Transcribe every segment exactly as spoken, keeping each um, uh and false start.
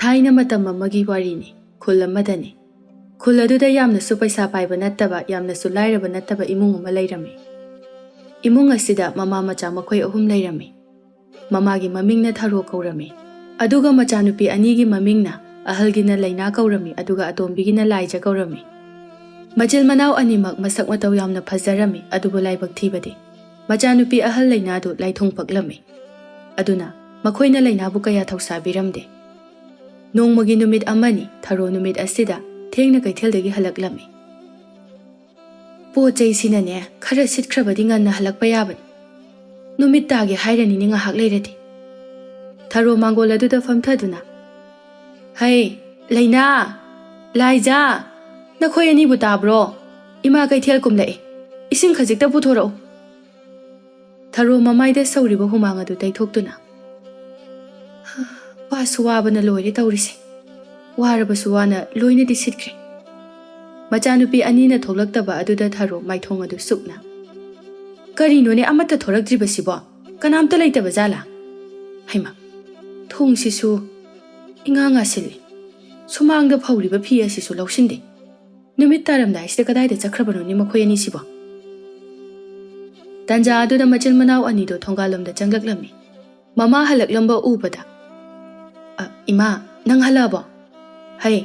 ꯊꯥꯏꯅ ꯃꯇꯝ ꯑꯃꯒꯤ ꯋꯥꯔꯤꯅꯤ꯫ ꯈꯨꯜ ꯑꯃꯗꯅꯤ꯫ ꯈꯨꯜ ꯑꯗꯨꯗ ꯌꯥꯝꯅꯁꯨ ꯄꯩꯁꯥ ꯄꯥꯏꯕ ꯅꯠꯇꯕ, ꯌꯥꯝꯅꯁꯨ ꯂꯥꯏꯔꯕ ꯅꯠꯇꯕ ꯏꯃꯨꯡ ꯑꯃ ꯂꯩꯔꯝꯃꯤ꯫ ꯏꯃꯨꯡ ꯑꯁꯤꯗ ꯃꯃꯥ ꯃꯆꯥ ꯃꯈꯣꯏ ꯑꯍꯨꯝ ꯂꯩꯔꯝꯃꯤ꯫ ꯃꯃꯥꯒꯤ ꯃꯃꯤꯡꯅ ꯊꯔꯣ ꯀꯧꯔꯝꯃꯤ꯫ ꯑꯗꯨꯒ ꯃꯆꯥꯅꯨꯄꯤ ꯑꯅꯤꯒꯤ ꯃꯃꯤꯡꯅ, ꯑꯍꯜꯒꯤꯅ ꯂꯩꯅꯥ ꯀꯧꯔꯝꯃꯤ, ꯑꯗꯨꯒ ꯑꯇꯣꯝꯕꯤꯒꯤꯅ ꯂꯥꯏꯖ ꯀꯧꯔꯝꯃꯤ꯫ ꯃꯆꯤꯜ ꯃꯅꯥꯎ ꯑꯅꯤꯃꯛ ꯃꯁꯛ ꯃꯇꯧ ꯌꯥꯝꯅ ꯐꯖꯔꯝꯃꯤ, ꯑꯗꯨꯕꯨ ꯂꯥꯏꯕꯛ ꯊꯤꯕꯗꯤ ꯃꯆꯥꯅꯨꯄꯤ ꯑꯍꯜ ꯂꯩꯅꯥꯗꯨ ꯂꯥꯏꯊꯨꯡ ꯄꯛꯂꯝꯃꯤ꯫ ꯑꯗꯨꯅ ꯃꯈꯣꯏꯅ ꯂꯩꯅꯥꯕꯨ ꯀꯌꯥ ꯊꯧꯁꯥꯕꯤꯔꯝꯗꯦ꯫ ꯅꯣꯡꯃꯒꯤ ꯅꯨꯃꯤꯠ ꯑꯃꯅꯤ, ꯊꯔꯣ ꯅꯨꯃꯤꯠ ꯑꯁꯤꯗ ꯊꯦꯡꯅ ꯀꯩꯊꯦꯜꯗꯒꯤ ꯍꯜꯂꯛꯂꯝꯃꯤ꯫ "ꯄꯣꯠ ꯆꯩꯁꯤꯅꯅꯦ, ꯈꯔ ꯁꯤꯠꯈ꯭ꯔꯕꯗꯤ ꯉꯟꯅ ꯍꯜꯂꯛꯄ ꯌꯥꯕꯅꯤ꯫ ꯅꯨꯃꯤꯠ ꯇꯥꯒꯦ ꯍꯥꯏꯔꯅꯤꯅꯦ ꯉꯥꯏꯍꯥꯛ ꯂꯩꯔꯗꯤ"꯫ ꯊꯔꯣ ꯃꯥꯡꯒꯣꯜ ꯑꯗꯨꯗ ꯐꯝꯊꯗꯨꯅ, "ꯍꯩ, ꯂꯩꯅꯥ, ꯂꯥꯏꯖꯥ, ꯅꯈꯣꯏ ꯑꯅꯤꯕꯨ ꯇꯥꯕ꯭ꯔꯣ? ꯏꯃꯥ ꯀꯩꯊꯦꯜ ꯀꯨꯝꯂꯛꯑꯦ꯫ ꯏꯁꯤꯡ ꯈꯖꯤꯛꯇ ꯄꯨꯊꯣꯔꯛꯎ"꯫ ꯊꯔꯣ ꯃꯃꯥꯏꯗ ꯁꯧꯔꯤꯕ ꯍꯨꯃꯥꯡ ꯑꯗꯨ ꯇꯩꯊꯣꯛꯇꯨꯅ, "ꯋꯥꯁꯨ ꯋꯥꯕꯅ ꯂꯣꯏꯔꯦ ꯇꯧꯔꯤꯁꯦ꯫ ꯋꯥꯔꯕꯁꯨ ꯋꯥꯅ ꯂꯣꯏꯅꯗꯤ ꯁꯤꯠꯈ꯭ꯔꯦ"꯫ ꯃꯆꯥꯅꯨꯄꯤ ꯑꯅꯤꯅ ꯊꯣꯛꯂꯛꯇꯕ ꯑꯗꯨꯗ ꯊꯔꯣ ꯃꯥꯏꯊꯣꯡ ꯑꯗꯨ ꯁꯨꯛꯅ, "ꯀꯔꯤꯅꯣꯅꯦ ꯑꯃꯠꯇ ꯊꯣꯔꯛꯇ꯭ꯔꯤꯕꯁꯤꯕꯣ? ꯀꯅꯥꯝꯇ ꯂꯩꯇꯕ ꯖꯥꯠꯂꯥ? ꯍꯩꯃꯥ, ꯊꯣꯡꯁꯤꯁꯨ ꯏꯉꯥ ꯉꯥꯁꯤꯜꯂꯤ꯫ ꯁꯨꯃꯥꯡꯗ ꯐꯧꯔꯤꯕ ꯐꯤ ꯑꯁꯤꯁꯨ ꯂꯧꯁꯤꯟꯗꯦ꯫ ꯅꯨꯃꯤꯠ ꯇꯥꯔꯝꯗꯥꯏꯁꯤꯗ ꯀꯗꯥꯏꯗ ꯆꯠꯈ꯭ꯔꯕꯅꯣꯅꯦ ꯃꯈꯣꯏ ꯑꯅꯤꯁꯤꯕꯣ?" ꯇꯟꯖꯥ ꯑꯗꯨꯗ ꯃꯆꯤꯟ ꯃꯅꯥꯎ ꯑꯅꯤꯗꯣ ꯊꯣꯡꯒꯥꯜꯂꯣꯝꯗ ꯆꯪꯂꯛꯂꯝꯃꯤ꯫ ꯃꯃꯥ ꯍꯜꯂꯛꯂꯝꯕ ꯎꯕꯗ, "ꯑ, ꯏꯃꯥ, ꯅꯪ ꯍꯜꯂꯛꯑꯕꯣ? ꯍꯩ,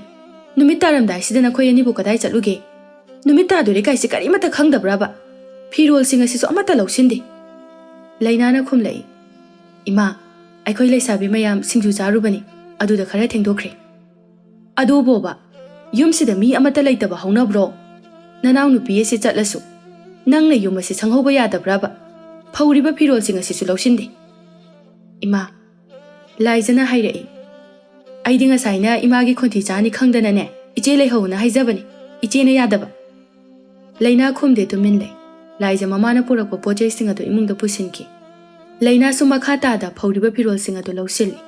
ꯅꯨꯃꯤꯠ ꯇꯥꯔꯝꯗꯥꯏꯁꯤꯗ ꯅꯈꯣꯏ ꯑꯅꯤꯕꯨ ꯀꯗꯥꯏ ꯆꯠꯂꯨꯒꯦ? ꯅꯨꯃꯤꯠ ꯇꯥꯗꯣꯔꯦ ꯀꯥꯏꯁꯦ ꯀꯔꯤꯃꯠꯇ ꯈꯪꯗꯕ꯭ꯔꯕ? ꯐꯤꯔꯣꯜꯁꯤꯡ ꯑꯁꯤꯁꯨ ꯑꯃꯠꯇ ꯂꯧꯁꯤꯟꯗꯦ"꯫ ꯂꯩꯅꯥꯅ ꯈꯨꯝꯂꯛꯏ, "ꯏꯃꯥ, ꯑꯩꯈꯣꯏ ꯂꯩꯁꯥꯕꯤ ꯃꯌꯥꯝ ꯁꯤꯡꯖꯨ ꯆꯥꯔꯨꯕꯅꯤ, ꯑꯗꯨꯗ ꯈꯔ ꯊꯦꯡꯗꯣꯛꯈ꯭ꯔꯦ"꯫ "ꯑꯗꯨꯕꯣꯕ, ꯌꯨꯝꯁꯤꯗ ꯃꯤ ꯑꯃꯠꯇ ꯂꯩꯇꯕ ꯍꯧꯅꯕ꯭ꯔꯣ? ꯅꯅꯥꯎꯅꯨꯄꯤ ꯑꯁꯤ ꯆꯠꯂꯁꯨ ꯅꯪꯅ ꯌꯨꯝ ꯑꯁꯤ ꯁꯪꯍꯧꯕ ꯌꯥꯗꯕ꯭ꯔꯕ? ꯐꯧꯔꯤꯕ ꯐꯤꯔꯣꯜꯁꯤꯡ ꯑꯁꯤꯁꯨ ꯂꯧꯁꯤꯟꯗꯦ"꯫ "ꯏꯃꯥ, ꯂꯥꯏꯖꯅ ꯍꯥꯏꯔꯛꯏ꯫ ꯑꯩꯗꯤ ꯉꯁꯥꯏꯅ ꯏꯃꯥꯒꯤ ꯈꯣꯟꯊꯤ ꯆꯥꯅꯤ ꯈꯪꯗꯅꯅꯦ, ꯏꯆꯦ ꯂꯩꯍꯧꯅ ꯍꯥꯏꯖꯕꯅꯤ꯫ ꯏꯆꯦꯅ ꯌꯥꯗꯕ"꯫ ꯂꯩꯅꯥ ꯈꯨꯝꯗꯦ, ꯇꯨꯃꯤꯟ ꯂꯩ꯫ ꯂꯥꯏꯖ ꯃꯃꯥꯅ ꯄꯨꯔꯛꯄ ꯄꯣꯠ ꯆꯩꯁꯤꯡ ꯑꯗꯨ ꯏꯃꯨꯡꯗ ꯄꯨꯁꯤꯟꯈꯤ꯫ ꯂꯩꯅꯥꯁꯨ ꯃꯈꯥ ꯇꯥꯗ ꯐꯧꯔꯤꯕ ꯐꯤꯔꯣꯜꯁꯤꯡ ꯑꯗꯨ ꯂꯧꯁꯤꯜꯂꯤ꯫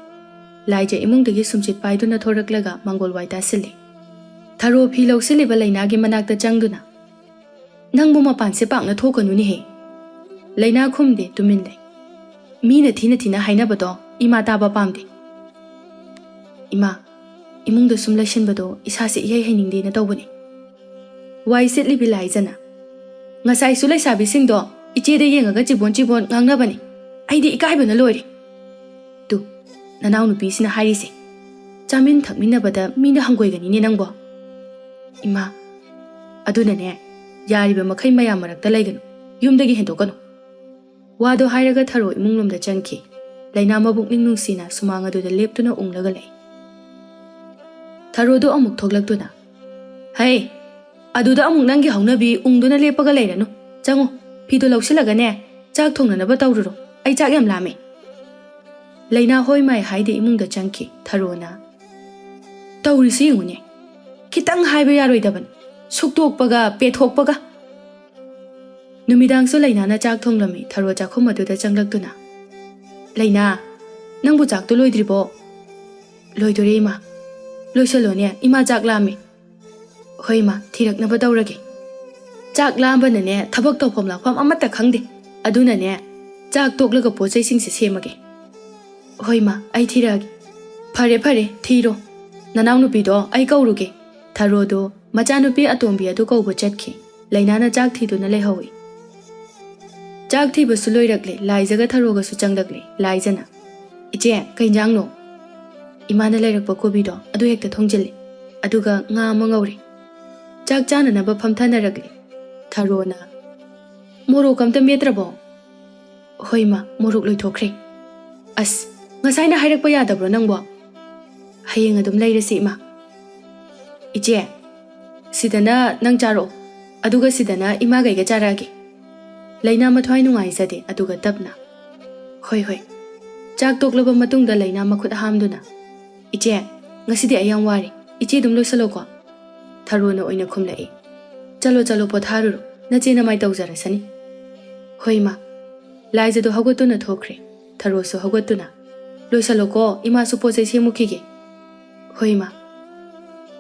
ꯂꯥꯏꯖ ꯏꯃꯨꯡꯗꯒꯤ ꯁꯨꯝꯆꯤꯠ ꯄꯥꯏꯗꯨꯅ ꯊꯣꯔꯛꯂꯒ ꯃꯥꯡꯒꯣꯜ ꯋꯥꯏ ꯇꯥꯁꯤꯜꯂꯤ꯫ ꯊꯔꯣ ꯐꯤ ꯂꯧꯁꯤꯜꯂꯤꯕ ꯂꯩꯅꯥꯒꯤ ꯃꯅꯥꯛꯇ ꯆꯪꯗꯨꯅ, "ꯅꯪꯕꯨ ꯃꯄꯥꯟꯁꯦ ꯄꯥꯛꯅ ꯊꯣꯛꯀꯅꯨꯅꯦꯍꯦ"꯫ ꯂꯩꯅꯥ ꯈꯨꯝꯗꯦ, ꯇꯨꯃꯤꯟ ꯂꯩ꯫ "ꯃꯤꯅ ꯊꯤꯅ ꯊꯤꯅ ꯍꯥꯏꯅꯕꯗꯣ ꯏꯃꯥ ꯇꯥꯕ ꯄꯥꯝꯗꯦ"꯫ "ꯏꯃꯥ, ꯏꯃꯨꯡꯗ ꯁꯨꯝ ꯂꯩꯁꯤꯟꯕꯗꯣ ꯏꯁꯥꯁꯦ ꯏꯍꯩ ꯍꯩꯅꯤꯡꯗꯦꯅ ꯇꯧꯕꯅꯤ꯫ ꯋꯥꯏ ꯁꯤꯠꯂꯤꯕꯤ ꯂꯥꯏꯖꯅ, "ꯉꯁꯥꯏꯁꯨ ꯂꯩꯁꯥꯕꯤꯁꯤꯡꯗꯣ ꯏꯆꯦꯗ ꯌꯦꯡꯉꯒ ꯆꯤꯕꯣꯟ ꯆꯤꯕꯣꯟ ꯉꯥꯡꯅꯕꯅꯤ꯫ ꯑꯩꯗꯤ ꯏꯀꯥꯏꯕꯅ ꯂꯣꯏꯔꯦ꯫" ꯇꯨ, ꯅꯅꯥꯎꯅꯨꯄꯤꯁꯤꯅ ꯍꯥꯏꯔꯤꯁꯦ꯫ ꯆꯥꯃꯤꯟ ꯊꯛꯃꯤꯟꯅꯕꯗ ꯃꯤꯅ ꯍꯪꯒꯣꯏꯒꯅꯤꯅꯦ ꯅꯪꯕꯣ꯫ ꯏꯃꯥ, ꯑꯗꯨꯅꯅꯦ, ꯌꯥꯔꯤꯕ ꯃꯈꯩ ꯃꯌꯥꯝ ꯃꯔꯛꯇ ꯂꯩꯒꯅꯨ, ꯌꯨꯝꯗꯒꯤ ꯍꯦꯟꯗꯣꯛꯀꯅꯨ꯫ ꯋꯥꯗꯣ ꯍꯥꯏꯔꯒ ꯊꯔꯣ ꯏꯃꯨꯡꯂꯣꯝꯗ ꯆꯪꯈꯤ꯫ ꯂꯩꯅꯥ ꯃꯕꯨꯛꯅꯤꯡ ꯅꯨꯡꯁꯤꯅ ꯁꯨꯃꯥꯡ ꯑꯗꯨꯗ ꯂꯦꯞꯇꯨꯅ ꯎꯪꯂꯒ ꯂꯩ꯫ ꯊꯔꯣꯗꯣ ꯑꯃꯨꯛ ꯊꯣꯛꯂꯛꯇꯨꯅ, "ꯍꯩ, ꯑꯗꯨꯗ ꯑꯃꯨꯛ ꯅꯪꯒꯤ ꯍꯧꯅꯕꯤ ꯎꯪꯗꯨꯅ ꯂꯦꯞꯄꯒ ꯂꯩꯔꯅꯨ꯫ ꯆꯪꯉꯣ, ꯐꯤꯗꯣ ꯂꯧꯁꯤꯜꯂꯒꯅꯦ, ꯆꯥꯛ ꯊꯣꯡꯅꯅꯕ ꯇꯧꯔꯨꯔꯣ꯫ ꯑꯩ ꯆꯥꯛ ꯌꯥꯝ ꯂꯥꯝꯃꯦ꯫" ꯂꯩꯅꯥ ꯍꯣꯏ ꯃꯥꯏ ꯍꯥꯏꯗꯦ ꯏꯃꯨꯡꯗ ꯆꯪꯈꯤ꯫ ꯊꯔꯣꯅ, "ꯇꯧꯔꯤꯁꯤ ꯌꯦꯡꯉꯨꯅꯦ, ꯈꯤꯇꯪ ꯍꯥꯏꯕ ꯌꯥꯔꯣꯏꯗꯕꯅꯤ, ꯁꯨꯛꯇꯣꯛꯄꯒ ꯄꯦꯊꯣꯛꯄꯒ꯫" ꯅꯨꯃꯤꯗꯥꯡꯁꯨ ꯂꯩꯅꯥꯅ ꯆꯥꯛ ꯊꯣꯡꯂꯝꯃꯤ꯫ ꯊꯔꯣ ꯆꯥꯛꯈꯨꯝ ꯑꯗꯨꯗ ꯆꯪꯂꯛꯇꯨꯅ, "ꯂꯩꯅꯥ, ꯅꯪꯕꯨ ꯆꯥꯛꯇꯣ ꯂꯣꯏꯗ꯭ꯔꯤꯕꯣ?" "ꯂꯣꯏꯗꯣꯔꯦ ꯏꯃꯥ꯫ ꯂꯣꯏꯁꯜꯂꯣꯅꯦ, ꯏꯃꯥ ꯆꯥꯛ ꯂꯥꯝꯃꯦ꯫" "ꯍꯣꯏ ꯏꯃꯥ, ꯊꯤꯔꯛꯅꯕ ꯇꯧꯔꯒꯦ꯫ ꯆꯥꯛ ꯂꯥꯝꯕꯅꯅꯦ ꯊꯕꯛ ꯇꯧꯐꯝ ꯂꯥꯛꯐꯝ ꯑꯃꯠꯇ ꯈꯪꯗꯦ꯫ ꯑꯗꯨꯅꯅꯦ ꯆꯥꯛ ꯇꯣꯛꯂꯒ ꯄꯣꯠ ꯆꯩꯁꯤꯡꯁꯦ ꯁꯦꯝꯃꯒꯦ꯫" "ꯍꯣꯏ ꯏꯃꯥ, ꯑꯩ ꯊꯤꯔꯛꯑꯒꯦ꯫" "ꯐꯔꯦ ꯐꯔꯦ, ꯊꯤꯔꯣ꯫ ꯅꯅꯥꯎꯅꯨꯄꯤꯗꯣ ꯑꯩ ꯀꯧꯔꯨꯒꯦ꯫" ꯊꯔꯣꯗꯣ ꯃꯆꯥꯅꯨꯄꯤ ꯑꯇꯣꯝꯕꯤ ꯑꯗꯨ ꯀꯧꯕ ꯆꯠꯈꯤ꯫ ꯂꯩꯅꯥꯅ ꯆꯥꯛ ꯊꯤꯗꯨꯅ ꯂꯩꯍꯧꯏ꯫ ꯆꯥꯛ ꯊꯤꯕꯁꯨ ꯂꯣꯏꯔꯛꯂꯦ꯫ ꯂꯥꯏꯖꯒ ꯊꯔꯣꯒꯁꯨ ꯆꯪꯂꯛꯂꯦ꯫ ꯂꯥꯏꯖꯅ, "ꯏꯆꯦ, ꯀꯩ ꯏꯟꯖꯥꯡꯅꯣ?" "ꯏꯃꯥꯅ ꯂꯩꯔꯛꯄ ꯀꯣꯕꯤꯗꯣ ꯑꯗꯨ ꯍꯦꯛꯇ ꯊꯣꯡꯖꯤꯜꯂꯦ, ꯑꯗꯨꯒ ꯉꯥ ꯑꯃ ꯉꯧꯔꯦ꯫" ꯆꯥꯛ ꯆꯥꯅꯅꯕ ꯐꯝꯊꯅꯔꯛꯂꯦ꯫ ꯊꯔꯣꯅ, "ꯃꯣꯔꯣꯛ ꯑꯝꯇ ꯃꯦꯠꯇ꯭ꯔꯕꯣ?" "ꯍꯣꯏ ꯏꯃꯥ, ꯃꯣꯔꯣꯛ ꯂꯣꯏꯊꯣꯛꯈ꯭ꯔꯦ꯫" "ꯑꯁ, ꯉꯁꯥꯏꯅ ꯍꯥꯏꯔꯛꯄ ꯌꯥꯗꯕ꯭ꯔꯣ ꯅꯪꯕꯣ?" "ꯍꯌꯦꯡ ꯑꯗꯨꯝ ꯂꯩꯔꯁꯤ ꯏꯃꯥ꯫" "ꯏꯆꯦ, ꯁꯤꯗꯅ ꯅꯪ ꯆꯥꯔꯛꯑꯣ, ꯑꯗꯨꯒ ꯁꯤꯗꯅ ꯏꯃꯥꯒꯩꯒ ꯆꯥꯔꯛꯑꯒꯦ꯫" ꯂꯩꯅꯥ ꯃꯊ꯭ꯋꯥꯏ ꯅꯨꯡꯉꯥꯏꯖꯗꯦ, ꯑꯗꯨꯒ ꯇꯞꯅ, "ꯍꯣꯏ ꯍꯣꯏ꯫" ꯆꯥꯛ ꯇꯣꯛꯂꯕ ꯃꯇꯨꯡꯗ ꯂꯩꯅꯥ ꯃꯈꯨꯠ ꯍꯥꯝꯗꯨꯅ, "ꯏꯆꯦ, ꯉꯁꯤꯗꯤ ꯑꯩ ꯌꯥꯝ ꯋꯥꯔꯦ, ꯏꯆꯦ ꯑꯗꯨꯝ ꯂꯣꯏꯁꯜꯂꯣꯀꯣ꯫" ꯊꯔꯣꯅ ꯑꯣꯏꯅ ꯈꯨꯝꯂꯛꯏ꯫ "ꯆꯠꯂꯣ ꯆꯠꯂꯣ, ꯄꯣꯊꯥꯔꯨꯔꯣ, ꯅꯆꯦ ꯅꯃꯥꯏ ꯇꯧꯖꯔꯁꯅꯤ꯫" "ꯍꯣꯏ ꯏꯃꯥ꯫" ꯂꯥꯏꯖꯗꯣ ꯍꯧꯒꯠꯇꯨꯅ ꯊꯣꯛꯈ꯭ꯔꯦ꯫ ꯊꯔꯣꯁꯨ ꯍꯧꯒꯠꯇꯨꯅ, "ꯂꯣꯏꯁꯜꯂꯣꯀꯣ, ꯏꯃꯥꯁꯨ ꯄꯣꯠ ꯆꯩ ꯁꯦꯝꯃꯨꯈꯤꯒꯦ꯫" "ꯍꯣꯏ ꯏꯃꯥ꯫"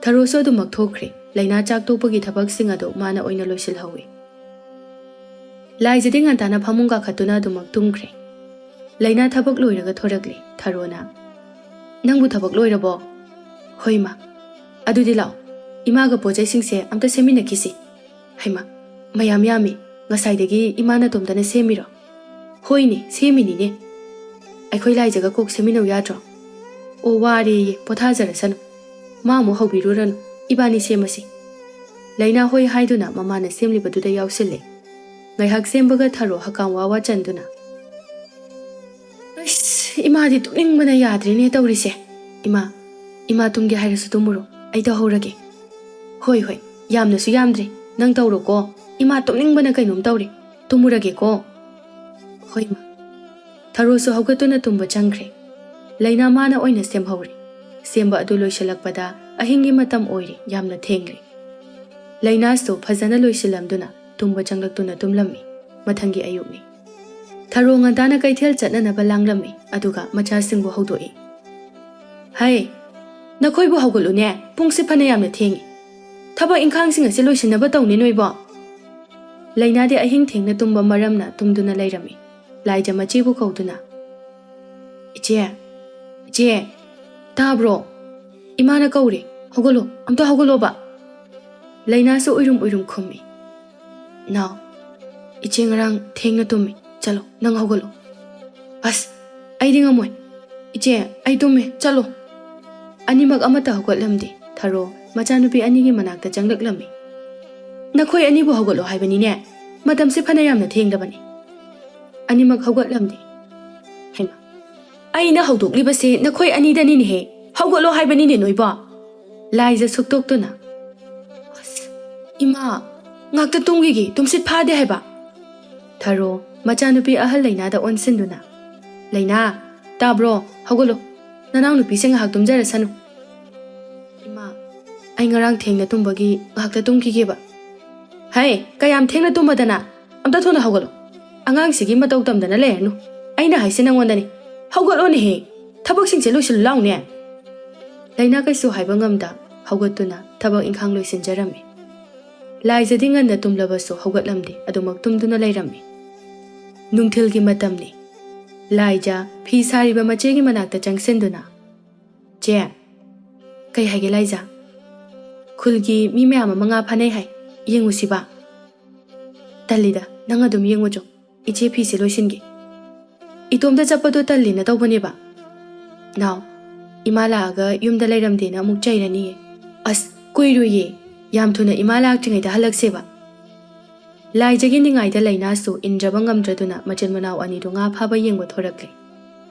ꯊꯔꯣꯁꯨ ꯑꯗꯨꯃꯛ ꯊꯣꯛꯈ꯭ꯔꯦ꯫ ꯂꯩꯅꯥ ꯆꯥꯛ ꯇꯣꯛꯄꯒꯤ ꯊꯕꯛꯁꯤꯡ ꯑꯗꯨ ꯃꯥꯅ ꯑꯣꯏꯅ ꯂꯣꯏꯁꯤꯜꯍꯧꯏ꯫ ꯂꯥꯏꯖꯗꯤ ꯉꯟꯇꯥꯅ ꯐꯃꯨꯡ ꯀꯥꯈꯠꯇꯨꯅ ꯑꯗꯨꯃꯛ ꯇꯨꯝꯈ꯭ꯔꯦ꯫ ꯂꯩꯅꯥ ꯊꯕꯛ ꯂꯣꯏꯔꯒ ꯊꯣꯔꯛꯂꯦ꯫ ꯊꯔꯣꯅ, "ꯅꯪꯕꯨ ꯊꯕꯛ ꯂꯣꯏꯔꯕꯣ?" "ꯍꯣꯏ, ꯏꯃꯥ꯫ ꯑꯗꯨꯗꯤ ꯂꯥꯛꯑꯣ, ꯏꯃꯥꯒ ꯄꯣꯠ ꯆꯩꯁꯤꯡꯁꯦ ꯑꯝꯇ ꯁꯦꯝꯃꯤꯟꯅꯈꯤꯁꯤ꯫" "ꯍꯩꯃꯥ, ꯃꯌꯥꯝ ꯌꯥꯝꯃꯤ꯫ ꯉꯁꯥꯏꯗꯒꯤ ꯏꯃꯥ ꯅꯇꯣꯝꯇꯅ ꯁꯦꯝꯃꯤꯔꯣ?" "ꯍꯣꯏꯅꯦ, ꯁꯦꯝꯃꯤꯅꯤꯅꯦ꯫ ꯑꯩꯈꯣꯏ ꯂꯥꯏꯖꯒ ꯀꯣꯛ ꯁꯦꯝꯃꯤꯟꯅꯧ ꯌꯥꯗ꯭ꯔꯣ?" "ꯑꯣ, ꯋꯥꯔꯦꯌꯦ, ꯄꯣꯊꯥꯖꯔꯁꯅꯨ꯫ ꯃꯥ ꯑꯃꯨꯛ ꯍꯧꯕꯤꯔꯨꯔꯅꯨ, ꯏꯕꯥꯅꯤ ꯁꯦꯝꯃꯁꯤ꯫" ꯂꯩꯅꯥ ꯍꯣꯏ ꯍꯥꯏꯗꯨꯅ ꯃꯃꯥꯅ ꯁꯦꯝꯂꯤꯕꯗꯨꯗ ꯌꯥꯎꯁꯤꯜꯂꯦ꯫ ꯉꯥꯏꯍꯥꯛ ꯁꯦꯝꯕꯒ ꯊꯔꯣ ꯍꯀꯥꯝ ꯋꯥ ꯋꯥ ꯆꯟꯗꯨꯅ, "ꯑꯁ, ꯏꯃꯥꯗꯤ ꯇꯨꯝꯅꯤꯡꯕꯅ ꯌꯥꯗ꯭ꯔꯦꯅꯦ ꯇꯧꯔꯤꯁꯦ꯫ ꯏꯃꯥ, ꯏꯃꯥ ꯇꯨꯝꯒꯦ ꯍꯥꯏꯔꯁꯨ ꯇꯨꯝꯃꯨꯔꯣ, ꯑꯩ ꯇꯧꯍꯧꯔꯒꯦ꯫" "ꯍꯣꯏ, ꯍꯣꯏ, ꯌꯥꯝꯅꯁꯨ ꯌꯥꯝꯗ꯭ꯔꯦ, ꯅꯪ ꯇꯧꯔꯣꯀꯣ꯫ ꯏꯃꯥ ꯇꯨꯝꯅꯤꯡꯕꯅ ꯀꯩꯅꯣꯝ ꯇꯧꯔꯦ, ꯇꯨꯝꯃꯨꯔꯒꯦꯀꯣ꯫" "ꯍꯣꯏ, ꯏꯃꯥ꯫" ꯊꯔꯣꯁꯨ ꯍꯧꯒꯠꯇꯨꯅ ꯇꯨꯝꯕ ꯆꯪꯈ꯭ꯔꯦ꯫ ꯂꯩꯅꯥ ꯃꯥꯅ ꯑꯣꯏꯅ ꯁꯦꯝꯍꯧꯔꯦ꯫ ꯁꯦꯝꯕ ꯑꯗꯨ ꯂꯣꯏꯁꯤꯜꯂꯛꯄꯗ ꯑꯍꯤꯡꯒꯤ ꯃꯇꯝ ꯑꯣꯏꯔꯦ, ꯌꯥꯝꯅ ꯊꯦꯡꯂꯦ꯫ ꯂꯩꯅꯥꯁꯨ ꯐꯖꯅ ꯂꯣꯏꯁꯤꯜꯂꯝꯗꯨꯅ ꯇꯨꯝꯕ ꯆꯪꯂꯛꯇꯨꯅ ꯇꯨꯝꯂꯝꯃꯤ꯫ ꯃꯊꯪꯒꯤ ꯑꯌꯨꯛꯅꯤ꯫ ꯊꯔꯣ ꯉꯟꯇꯥꯅ ꯀꯩꯊꯦꯜ ꯆꯠꯅꯅꯕ ꯂꯥꯡꯂꯝꯃꯤ, ꯑꯗꯨꯒ ꯃꯆꯥꯁꯤꯡꯕꯨ ꯍꯧꯗꯣꯛꯏ꯫ "ꯍꯩ, ꯅꯈꯣꯏꯕꯨ ꯍꯧꯒꯠꯂꯨꯅꯦ, ꯄꯨꯡꯁꯤ ꯐꯅ ꯌꯥꯝꯅ ꯊꯦꯡꯉꯤ꯫ ꯊꯕꯛ ꯏꯪꯈꯥꯡꯁꯤꯡ ꯑꯁꯤ ꯂꯣꯏꯁꯤꯟꯅꯕ ꯇꯧꯅꯦ ꯅꯣꯏꯕꯣ꯫" ꯂꯩꯅꯥꯗꯤ ꯑꯍꯤꯡ ꯊꯦꯡꯅ ꯇꯨꯝꯕ ꯃꯔꯝꯅ ꯇꯨꯝꯗꯨꯅ ꯂꯩꯔꯝꯃꯤ꯫ ꯂꯥꯏꯖ ꯃꯆꯦꯕꯨ ꯀꯧꯗꯨꯅ, "ꯏꯆꯦ, ꯏꯆꯦ, ꯇꯥꯕ꯭ꯔꯣ? ꯏꯃꯥꯅ ꯀꯧꯔꯦ, ꯍꯧꯒꯠꯂꯣ, ꯑꯝꯇ ꯍꯧꯒꯠꯂꯣꯕ꯫" ꯂꯩꯅꯥꯁꯨ ꯎꯏꯔꯨꯝ ꯎꯏꯔꯨꯝ ꯈꯨꯝꯃꯤ꯫ "ꯅꯥꯎ, ꯏꯆꯦ ꯉꯔꯥꯡ ꯊꯦꯡꯅ ꯇꯨꯝꯃꯤ, ꯆꯠꯂꯣ, ꯅꯪ ꯍꯧꯒꯠꯂꯣ꯫" "ꯑꯁ, ꯑꯩꯗꯤ ꯉꯝꯃꯣꯏ꯫ ꯏꯆꯦ, ꯑꯩ ꯇꯨꯝꯃꯦ, ꯆꯠꯂꯣ꯫" ꯑꯅꯤꯃꯛ ꯑꯃꯠꯇ ꯍꯧꯒꯠꯂꯝꯗꯦ꯫ ꯊꯔꯣ ꯃꯆꯥꯅꯨꯄꯤ ꯑꯅꯤꯒꯤ ꯃꯅꯥꯛꯇ ꯆꯪꯂꯛꯂꯝꯃꯤ꯫ "ꯅꯈꯣꯏ ꯑꯅꯤꯕꯨ ꯍꯧꯒꯠꯂꯣ ꯍꯥꯏꯕꯅꯤꯅꯦ, ꯃꯇꯝꯁꯤ ꯐꯅ ꯌꯥꯝꯅ ꯊꯦꯡꯂꯕꯅꯤ꯫" ꯑꯅꯤꯃꯛ ꯍꯧꯒꯠꯂꯝꯗꯦ꯫ "ꯍꯩꯃꯥ, ꯑꯩꯅ ꯍꯧꯗꯣꯛꯂꯤꯕꯁꯦ ꯅꯈꯣꯏ ꯑꯅꯤꯗꯅꯤꯅꯦꯍꯦ, ꯍꯧꯒꯠꯂꯣ ꯍꯥꯏꯕꯅꯤꯅꯦ ꯅꯣꯏꯕꯣ꯫" ꯂꯥꯏꯖ ꯁꯨꯛꯇꯣꯛꯇꯨꯅ, "ꯑꯁ, ꯏꯃꯥ, ꯉꯥꯛꯇ ꯇꯨꯝꯈꯤꯒꯦ, ꯇꯨꯝꯁꯤꯠ ꯐꯥꯗꯦ ꯍꯥꯏꯕ꯫" ꯊꯔꯣ ꯃꯆꯥꯅꯨꯄꯤ ꯑꯍꯜ ꯂꯩꯅꯥꯗ ꯑꯣꯟꯁꯤꯟꯗꯨꯅ, "ꯂꯩꯅꯥ, ꯇꯥꯕ꯭ꯔꯣ? ꯍꯧꯒꯠꯂꯣ, ꯅꯅꯥꯎꯅꯨꯄꯤꯁꯦ ꯉꯥꯏꯍꯥꯛ ꯇꯨꯝꯖꯔꯁꯅꯨ꯫" "ꯏꯃꯥ, ꯑꯩ ꯉꯔꯥꯡ ꯊꯦꯡꯅ ꯇꯨꯝꯕꯒꯤ ꯉꯥꯏꯍꯥꯛꯇ ꯇꯨꯝꯈꯤꯒꯦꯕ꯫" "ꯍꯩ, ꯀꯌꯥꯝ ꯊꯦꯡꯅ ꯇꯨꯝꯃꯗꯅ? ꯑꯝꯇ ꯊꯨꯅ ꯍꯧꯒꯠꯂꯣ꯫ ꯑꯉꯥꯡꯁꯤꯒꯤ ꯃꯇꯧ ꯇꯝꯗꯅ ꯂꯩꯔꯅꯨ꯫ ꯑꯩꯅ ꯍꯥꯏꯁꯦ ꯅꯪꯉꯣꯟꯗꯅꯤ꯫ ꯍꯧꯒꯠꯂꯣꯅꯦꯍꯦ꯫ ꯊꯕꯛꯁꯤꯡꯁꯦ ꯂꯣꯏꯁꯤꯜꯂꯨ ꯂꯥꯎꯅꯦ꯫" ꯂꯩꯅꯥ ꯀꯩꯁꯨ ꯍꯥꯏꯕ ꯉꯝꯗ ꯍꯧꯒꯠꯇꯨꯅ ꯊꯕꯛ ꯏꯪꯈꯥꯡ ꯂꯣꯏꯁꯤꯟꯖꯔꯝꯃꯤ꯫ ꯂꯥꯏꯖꯗꯤ ꯉꯟꯅ ꯇꯨꯝꯂꯕꯁꯨ ꯍꯧꯒꯠꯂꯝꯗꯦ, ꯑꯗꯨꯃꯛ ꯇꯨꯝꯗꯨꯅ ꯂꯩꯔꯝꯃꯤ꯫ ꯅꯨꯡꯊꯤꯜꯒꯤ ꯃꯇꯝꯅꯤ꯫ ꯂꯥꯏꯖ ꯐꯤ ꯁꯥꯔꯤꯕ ꯃꯆꯦꯒꯤ ꯃꯅꯥꯛꯇ ꯆꯪꯁꯤꯟꯗꯨꯅ, "ꯆꯦ, ꯀꯩ ꯍꯥꯏꯒꯦ ꯂꯥꯏꯖꯥ? ꯈꯨꯜꯒꯤ ꯃꯤ ꯃꯌꯥꯝ ꯑꯃ ꯉꯥ ꯐꯥꯅꯩ ꯍꯥꯏ, ꯌꯦꯡꯉꯨꯁꯤꯕ? ꯇꯜꯂꯤꯗ, ꯅꯪ ꯑꯗꯨꯝ ꯌꯦꯡꯉꯨꯆꯣ, ꯏꯆꯦ ꯐꯤꯁꯦ ꯂꯣꯏꯁꯤꯟꯒꯦ꯫ ꯏꯇꯣꯝꯇ ꯆꯠꯄꯗꯣ ꯇꯜꯂꯤꯅ ꯇꯧꯕꯅꯦꯕ꯫ ꯅꯥꯎ, ꯏꯃꯥ ꯂꯥꯛꯑꯒ ꯌꯨꯝꯗ ꯂꯩꯔꯝꯗꯦꯅ ꯑꯃꯨꯛ ꯆꯩꯔꯅꯤꯌꯦ꯫ ꯑꯁ, ꯀꯨꯏꯔꯣꯏꯌꯦ, ꯌꯥꯝ ꯊꯨꯅ ꯏꯃꯥ ꯂꯥꯛꯇ꯭ꯔꯤꯉꯩꯗ ꯍꯜꯂꯛꯁꯦꯕ꯫ ꯂꯥꯏꯖꯒꯤ ꯅꯤꯡꯉꯥꯏꯗ ꯂꯩꯅꯥꯁꯨ ꯏꯟꯗ꯭ꯔꯕ ꯉꯝꯗ꯭ꯔꯗꯨꯅ ꯃꯆꯤꯟ ꯃꯅꯥꯎ ꯑꯅꯤꯗꯨ ꯉꯥ ꯐꯥꯕ ꯌꯦꯡꯕ ꯊꯣꯔꯛꯂꯦ꯫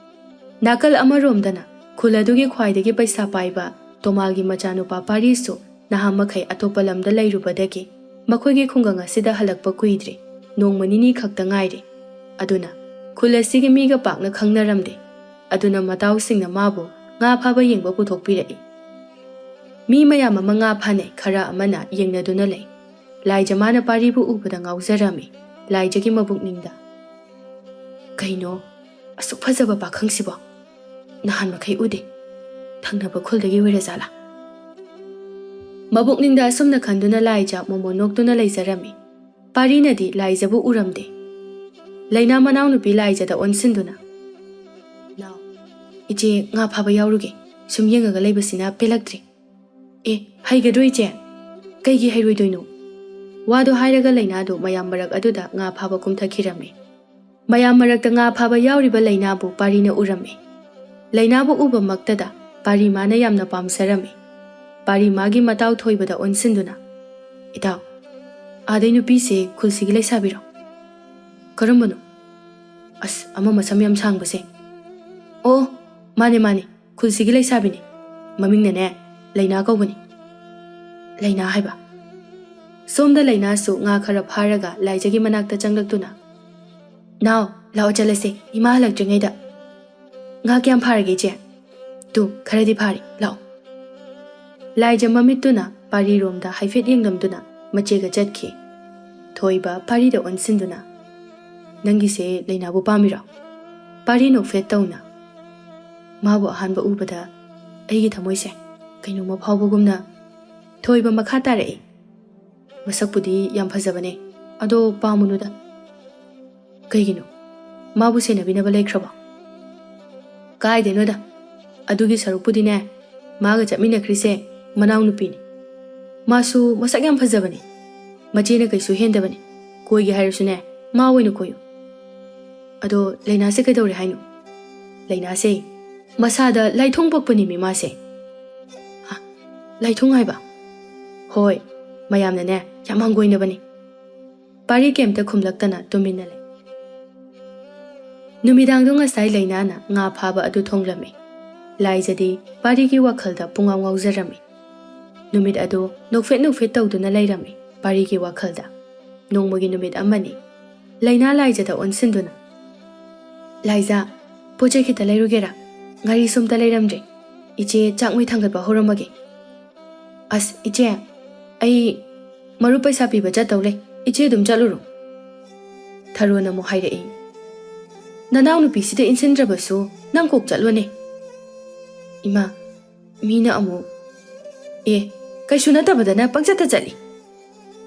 ꯅꯥꯀꯜ ꯑꯃꯔꯣꯝꯗꯅ ꯈꯨꯜ ꯑꯗꯨꯒꯤ ꯈ꯭ꯋꯥꯏꯗꯒꯤ ꯄꯩꯁꯥ ꯄꯥꯏꯕ ꯇꯣꯃꯥꯜꯒꯤ ꯃꯆꯥꯅꯨꯄꯥ ꯄꯥꯔꯤꯁꯨ ꯅꯍꯥ ꯃꯈꯩ ꯑꯇꯣꯞꯄ ꯂꯝꯗ ꯂꯩꯔꯨꯕꯗꯒꯤ ꯃꯈꯣꯏꯒꯤ ꯈꯨꯡꯒꯪ ꯑꯁꯤꯗ ꯍꯜꯂꯛꯄ ꯀꯨꯏꯗ꯭ꯔꯤ, ꯅꯣꯡꯃ ꯅꯤꯅꯤ ꯈꯛꯇ ꯉꯥꯏꯔꯤ꯫ ꯑꯗꯨꯅ ꯈꯨꯜ ꯑꯁꯤꯒꯤ ꯃꯤꯒ ꯄꯥꯛꯅ ꯈꯪꯅꯔꯝꯗꯦ꯫ ꯑꯗꯨꯅ ꯃꯇꯥꯎꯁꯤꯡꯅ ꯃꯥꯕꯨ ꯉꯥ ꯐꯥꯕ ꯌꯦꯡꯕ ꯄꯨꯊꯣꯛꯄꯤꯔꯛꯏ꯫ ꯃꯤ ꯃꯌꯥꯝ ꯑꯃ ꯉꯥ ꯐꯥꯅꯩ, ꯈꯔ ꯑꯃꯅ ꯌꯦꯡꯅꯗꯨꯅ ꯂꯩ꯫ ꯂꯥꯏꯖ ꯃꯥꯅ ꯄꯥꯔꯤꯕꯨ ꯎꯕꯗ ꯉꯥꯎꯖꯔꯝꯃꯤ꯫ ꯂꯥꯏꯖꯒꯤ ꯃꯕꯨꯛꯅꯤꯡꯗ, "ꯀꯩꯅꯣ, ꯑꯁꯨꯛ ꯐꯖꯕ ꯄꯥꯈꯪꯁꯤꯕꯣ? ꯅꯍꯥꯟ ꯃꯈꯩ ꯎꯗꯦ꯫ ꯊꯪꯅꯕ ꯈꯨꯜꯗꯒꯤ ꯑꯣꯏꯔꯖꯥꯠꯂꯥ?" ꯃꯕꯨꯛꯅꯤꯡꯗ ꯑꯁꯨꯝꯅ ꯈꯟꯗꯨꯅ ꯂꯥꯏꯖ ꯃꯣꯃꯣꯟ ꯅꯣꯛꯇꯨꯅ ꯂꯩꯖꯔꯝꯃꯤ꯫ ꯄꯥꯔꯤꯅꯗꯤ ꯂꯥꯏꯖꯕꯨ ꯎꯔꯝꯗꯦ꯫ ꯂꯩꯅꯥ ꯃꯅꯥꯎꯅꯨꯄꯤ ꯂꯥꯏꯖꯗ ꯑꯣꯟꯁꯤꯟꯗꯨꯅ, "ꯅꯥꯎ, ꯏꯆꯦ ꯉꯥ ꯐꯥꯕ ꯌꯥꯎꯔꯨꯒꯦ꯫ ꯁꯨꯝ ꯌꯦꯡꯉꯒ ꯂꯩꯕꯁꯤꯅ ꯄꯦꯜꯂꯛꯇ꯭ꯔꯦ꯫" "ꯑꯦ, ꯍꯩꯒꯗ꯭ꯔꯣ ꯏꯆꯦ? ꯀꯩꯒꯤ ꯍꯩꯔꯣꯏꯗꯣꯏꯅꯣ?" ꯋꯥꯗꯣ ꯍꯥꯏꯔꯒ ꯂꯩꯅꯥꯗꯨ ꯃꯌꯥꯝ ꯃꯔꯛ ꯑꯗꯨꯗ ꯉꯥ ꯐꯥꯕ ꯀꯨꯝꯊꯈꯤꯔꯝꯃꯤ꯫ ꯃꯌꯥꯝ ꯃꯔꯛꯇ ꯉꯥ ꯐꯥꯕ ꯌꯥꯎꯔꯤꯕ ꯂꯩꯅꯥꯕꯨ ꯄꯥꯔꯤꯅ ꯎꯔꯝꯃꯤ꯫ ꯂꯩꯅꯥꯕꯨ ꯎꯕꯃꯛꯇꯗ ꯄꯥꯔꯤ ꯃꯥꯅ ꯌꯥꯝꯅ ꯄꯥꯝꯖꯔꯝꯃꯤ꯫ ꯄꯥꯔꯤ ꯃꯥꯒꯤ ꯃꯇꯥꯎ ꯊꯣꯏꯕꯗ ꯑꯣꯟꯁꯤꯟꯗꯨꯅ, "ꯏꯇꯥꯎ, ꯑꯥꯗꯩ ꯅꯨꯄꯤꯁꯦ ꯈꯨꯜꯁꯤꯒꯤ ꯂꯩꯁꯥꯕꯤꯔꯣ?" "ꯀꯔꯝꯕꯅꯣ?" "ꯑꯁ, ꯑꯃ ꯃꯁꯝ ꯌꯥꯝ ꯁꯥꯡꯕꯁꯦ?" "ꯑꯣ, ꯃꯥꯅꯦ, ꯃꯥꯅꯦ, ꯈꯨꯜꯁꯤꯒꯤ ꯂꯩꯁꯥꯕꯤꯅꯦ꯫ ꯃꯃꯤꯡꯅꯅꯦ ꯂꯩꯅꯥ ꯀꯧꯕꯅꯤ꯫" "ꯂꯩꯅꯥ ꯍꯥꯏꯕ?" ꯁꯣꯝꯗ ꯂꯩꯅꯥꯁꯨ ꯉꯥ ꯈꯔ ꯐꯥꯔꯒ ꯂꯥꯏꯖꯒꯤ ꯃꯅꯥꯛꯇ ꯆꯪꯂꯛꯇꯨꯅ, "ꯅꯥꯎ, ꯂꯥꯛꯑꯣ ꯆꯠꯂꯁꯦ, ꯏꯃꯥ ꯍꯜꯂꯛꯇ꯭ꯔꯤꯉꯩꯗ꯫" "ꯉꯥ ꯀꯌꯥꯝ ꯐꯥꯔꯒꯦ ꯏꯆꯦ?" "ꯇꯨ, ꯈꯔꯗꯤ ꯐꯥꯔꯦ, ꯂꯥꯛꯑꯣ꯫" ꯂꯥꯏꯖ ꯃꯃꯤꯠꯇꯨꯅ ꯄꯥꯔꯤꯔꯣꯝꯗ ꯍꯥꯏꯐꯦꯠ ꯌꯦꯡꯂꯝꯗꯨꯅ ꯃꯆꯦꯒ ꯆꯠꯈꯤ꯫ ꯊꯣꯏꯕ ꯄꯥꯔꯤꯗ ꯑꯣꯟꯁꯤꯟꯗꯨꯅ, "ꯅꯪꯒꯤꯁꯦ ꯂꯩꯅꯥꯕꯨ ꯄꯥꯝꯃꯤꯔꯣ?" ꯄꯥꯔꯤ ꯅꯣꯛꯐꯦꯠ ꯇꯧꯅ, "ꯃꯥꯕꯨ ꯑꯍꯥꯟꯕ ꯎꯕꯗ ꯑꯩꯒꯤ ꯊꯃꯣꯏꯁꯦ ꯀꯩꯅꯣꯝꯃ ꯐꯥꯎꯕꯒꯨꯝꯅ"꯫ ꯊꯣꯏꯕ ꯃꯈꯥ ꯇꯥꯔꯛꯏ, "ꯃꯁꯛꯄꯨꯗꯤ ꯌꯥꯝ ꯐꯖꯕꯅꯦ, ꯑꯗꯣ ꯄꯥꯝꯃꯨꯅꯨꯗ꯫" "ꯀꯩꯒꯤꯅꯣ? ꯃꯥꯕꯨ ꯁꯦꯟꯅꯕꯤꯅꯕ ꯂꯩꯈ꯭ꯔꯕꯣ?" "ꯀꯥꯏꯗꯩꯅꯣꯗ, ꯑꯗꯨꯒꯤ ꯁꯔꯨꯛꯄꯨꯗꯤꯅꯦ, ꯃꯥꯒ ꯆꯠꯃꯤꯟꯅꯈ꯭ꯔꯤꯁꯦ ꯃꯅꯥꯎꯅꯨꯄꯤꯅꯤ꯫ ꯃꯥꯁꯨ ꯃꯁꯛ ꯌꯥꯝ ꯐꯖꯕꯅꯤ꯫ ꯃꯆꯦꯅ ꯀꯩꯁꯨ ꯍꯦꯟꯗꯕꯅꯤ꯫ ꯀꯣꯏꯒꯦ ꯍꯥꯏꯔꯁꯨꯅꯦ, ꯃꯥ ꯑꯣꯏꯅ ꯀꯣꯏꯌꯨ꯫ ꯑꯗꯣ ꯂꯩꯅꯥꯁꯦ ꯀꯩꯗꯧꯔꯦ ꯍꯥꯏꯅꯣ? ꯂꯩꯅꯥꯁꯦ ꯃꯁꯥꯗ ꯂꯥꯏꯊꯨꯡ ꯄꯛꯄꯅꯤꯃꯤ ꯃꯥꯁꯦ꯫ ꯍꯥ? ꯂꯥꯏꯊꯨꯡ ꯍꯥꯏꯕ? ꯍꯣꯏ, ꯃꯌꯥꯝꯅꯅꯦ ꯌꯥꯝ ꯍꯪꯒꯣꯏꯅꯕꯅꯤ꯫ ꯄꯥꯔꯤ ꯀꯩꯝꯇ ꯈꯨꯝꯂꯛꯇꯅ ꯇꯨꯃꯤꯟꯅ ꯂꯩ꯫ ꯅꯨꯃꯤꯗꯥꯡꯗꯣ ꯉꯁꯥꯏ ꯂꯩꯅꯥꯅ ꯉꯥ ꯐꯥꯕ ꯑꯗꯨ ꯊꯣꯡꯂꯝꯃꯤ꯫ ꯂꯥꯏꯖꯗꯤ ꯄꯥꯔꯤꯒꯤ ꯋꯥꯈꯜꯗ ꯄꯨꯡꯉꯥꯎ ꯉꯥꯎꯖꯔꯝꯃꯤ꯫ ꯅꯨꯃꯤꯠ ꯑꯗꯨ ꯅꯣꯛꯐꯦꯠ ꯅꯣꯛꯐꯦꯠ ꯇꯧꯗꯨꯅ ꯂꯩꯔꯝꯃꯤ ꯄꯥꯔꯤꯒꯤ ꯋꯥꯈꯜꯗ꯫ ꯅꯣꯡꯃꯒꯤ ꯅꯨꯃꯤꯠ ꯑꯃꯅꯤ꯫ ꯂꯩꯅꯥ ꯂꯥꯏꯖꯗ ꯑꯣꯟꯁꯤꯟꯗꯨꯅ, "ꯂꯥꯏꯖ, ꯄꯣꯠ ꯆꯩ ꯈꯤꯇ ꯂꯩꯔꯨꯒꯦꯔꯥ? ꯉꯥꯔꯤꯁꯨ ꯑꯝꯇ ꯂꯩꯔꯝꯗ꯭ꯔꯦ꯫ ꯏꯆꯦ ꯆꯥꯛ ꯃꯩ ꯊꯥꯡꯒꯠꯄ ꯍꯧꯔꯝꯃꯒꯦ꯫" "ꯑꯁ, ꯏꯆꯦ, ꯑꯩ ꯃꯔꯨꯞ ꯄꯩꯁꯥ ꯄꯤꯕ ꯆꯠꯇꯧ ꯂꯩ꯫ ꯏꯆꯦ ꯑꯗꯨꯝ ꯆꯠꯂꯨꯔꯣ꯫" ꯊꯔꯣꯅ ꯑꯃꯨꯛ ꯍꯥꯏꯔꯛꯏ, "ꯅꯅꯥꯎꯅꯨꯄꯤꯁꯤꯗ ꯏꯟꯁꯤꯟꯗ꯭ꯔꯕꯁꯨ ꯅꯪ ꯀꯣꯛ ꯆꯠꯂꯣꯅꯦ꯫" "ꯏꯃꯥ, ꯃꯤꯅ ꯑꯃꯨꯛ꯫" "ꯑꯦ, ꯀꯩꯁꯨ ꯅꯠꯇꯕꯗꯅ ꯄꯪꯆꯠꯇ ꯆꯠꯂꯤ꯫"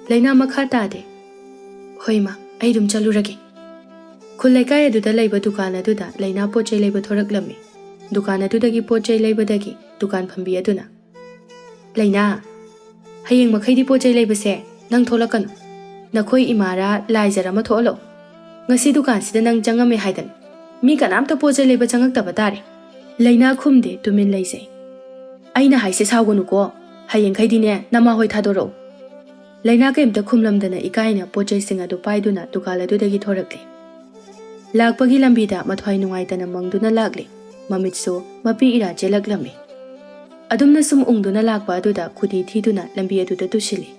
ꯂꯩꯅꯥ ꯃꯈꯥ ꯇꯥꯗꯦ꯫ "ꯍꯣꯏ ꯏꯃꯥ, ꯑꯩ ꯑꯗꯨꯝ ꯆꯠꯂꯨꯔꯒꯦ꯫" ꯈꯨꯜ ꯂꯩꯀꯥꯏ ꯑꯗꯨꯗ ꯂꯩꯕ ꯗꯨꯀꯥꯟ ꯑꯗꯨꯗ ꯂꯩꯅꯥ ꯄꯣꯠ ꯆꯩ ꯂꯩꯕ ꯊꯣꯔꯛꯂꯝꯃꯤ꯫ ꯗꯨꯀꯥꯟ ꯑꯗꯨꯗꯒꯤ ꯄꯣꯠ ꯆꯩ ꯂꯩꯕꯗꯒꯤ ꯗꯨꯀꯥꯟ ꯐꯝꯕꯤ ꯑꯗꯨꯅ, "ꯂꯩꯅꯥ, ꯍꯌꯦꯡ ꯃꯈꯩꯗꯤ ꯄꯣꯠ ꯆꯩ ꯂꯩꯕꯁꯦ ꯅꯪ ꯊꯣꯛꯂꯛꯀꯅꯨ꯫ ꯅꯈꯣꯏ ꯏꯃꯥꯔꯥ ꯂꯥꯏꯖꯔ ꯑꯃ ꯊꯣꯛꯍꯜꯂꯛꯑꯣ꯫ ꯉꯁꯤ ꯗꯨꯀꯥꯟꯁꯤꯗ ꯅꯪ ꯆꯪꯉꯝꯃꯦ ꯍꯥꯏꯗꯅ ꯃꯤ ꯀꯅꯥꯝꯇ ꯄꯣꯠ ꯆꯩ ꯂꯩꯕ ꯆꯪꯉꯛꯇꯕ ꯇꯥꯔꯦ꯫" ꯂꯩꯅꯥ ꯈꯨꯝꯗꯦ, ꯇꯨꯃꯤꯟ ꯂꯩꯖꯩ꯫ "ꯑꯩꯅ ꯍꯥꯏꯁꯦ ꯁꯥꯎꯒꯅꯨꯀꯣ꯫ ꯍꯌꯦꯡꯈꯩꯗꯤꯅꯦ ꯅꯃꯥ ꯍꯣꯏ ꯊꯥꯗꯣꯔꯛꯎ꯫" ꯂꯩꯅꯥ ꯀꯩꯝꯇ ꯈꯨꯝꯂꯝꯗꯅ ꯏꯀꯥꯏꯅ ꯄꯣꯠ ꯆꯩꯁꯤꯡ ꯑꯗꯨ ꯄꯥꯏꯗꯨꯅ ꯗꯨꯀꯥꯟ ꯑꯗꯨꯗꯒꯤ ꯊꯣꯔꯛꯂꯦ꯫ ꯂꯥꯛꯄꯒꯤ ꯂꯝꯕꯤꯗ ꯃꯊ꯭ꯋꯥꯏ ꯅꯨꯡꯉꯥꯏꯇꯅ ꯃꯪꯗꯨꯅ ꯂꯥꯛꯂꯦ꯫ ꯃꯃꯤꯠꯁꯨ ꯃꯄꯤ ꯏꯔꯥ ꯆꯦꯜꯂꯛꯂꯝꯃꯤ꯫ ꯑꯗꯨꯝꯅ ꯁꯨꯝ ꯎꯪꯗꯨꯅ ꯂꯥꯛꯄ ꯑꯗꯨꯗ ꯈꯨꯗꯤ ꯊꯤꯗꯨꯅ ꯂꯝꯕꯤ ꯑꯗꯨꯗ ꯇꯨꯁꯤꯜꯂꯤ꯫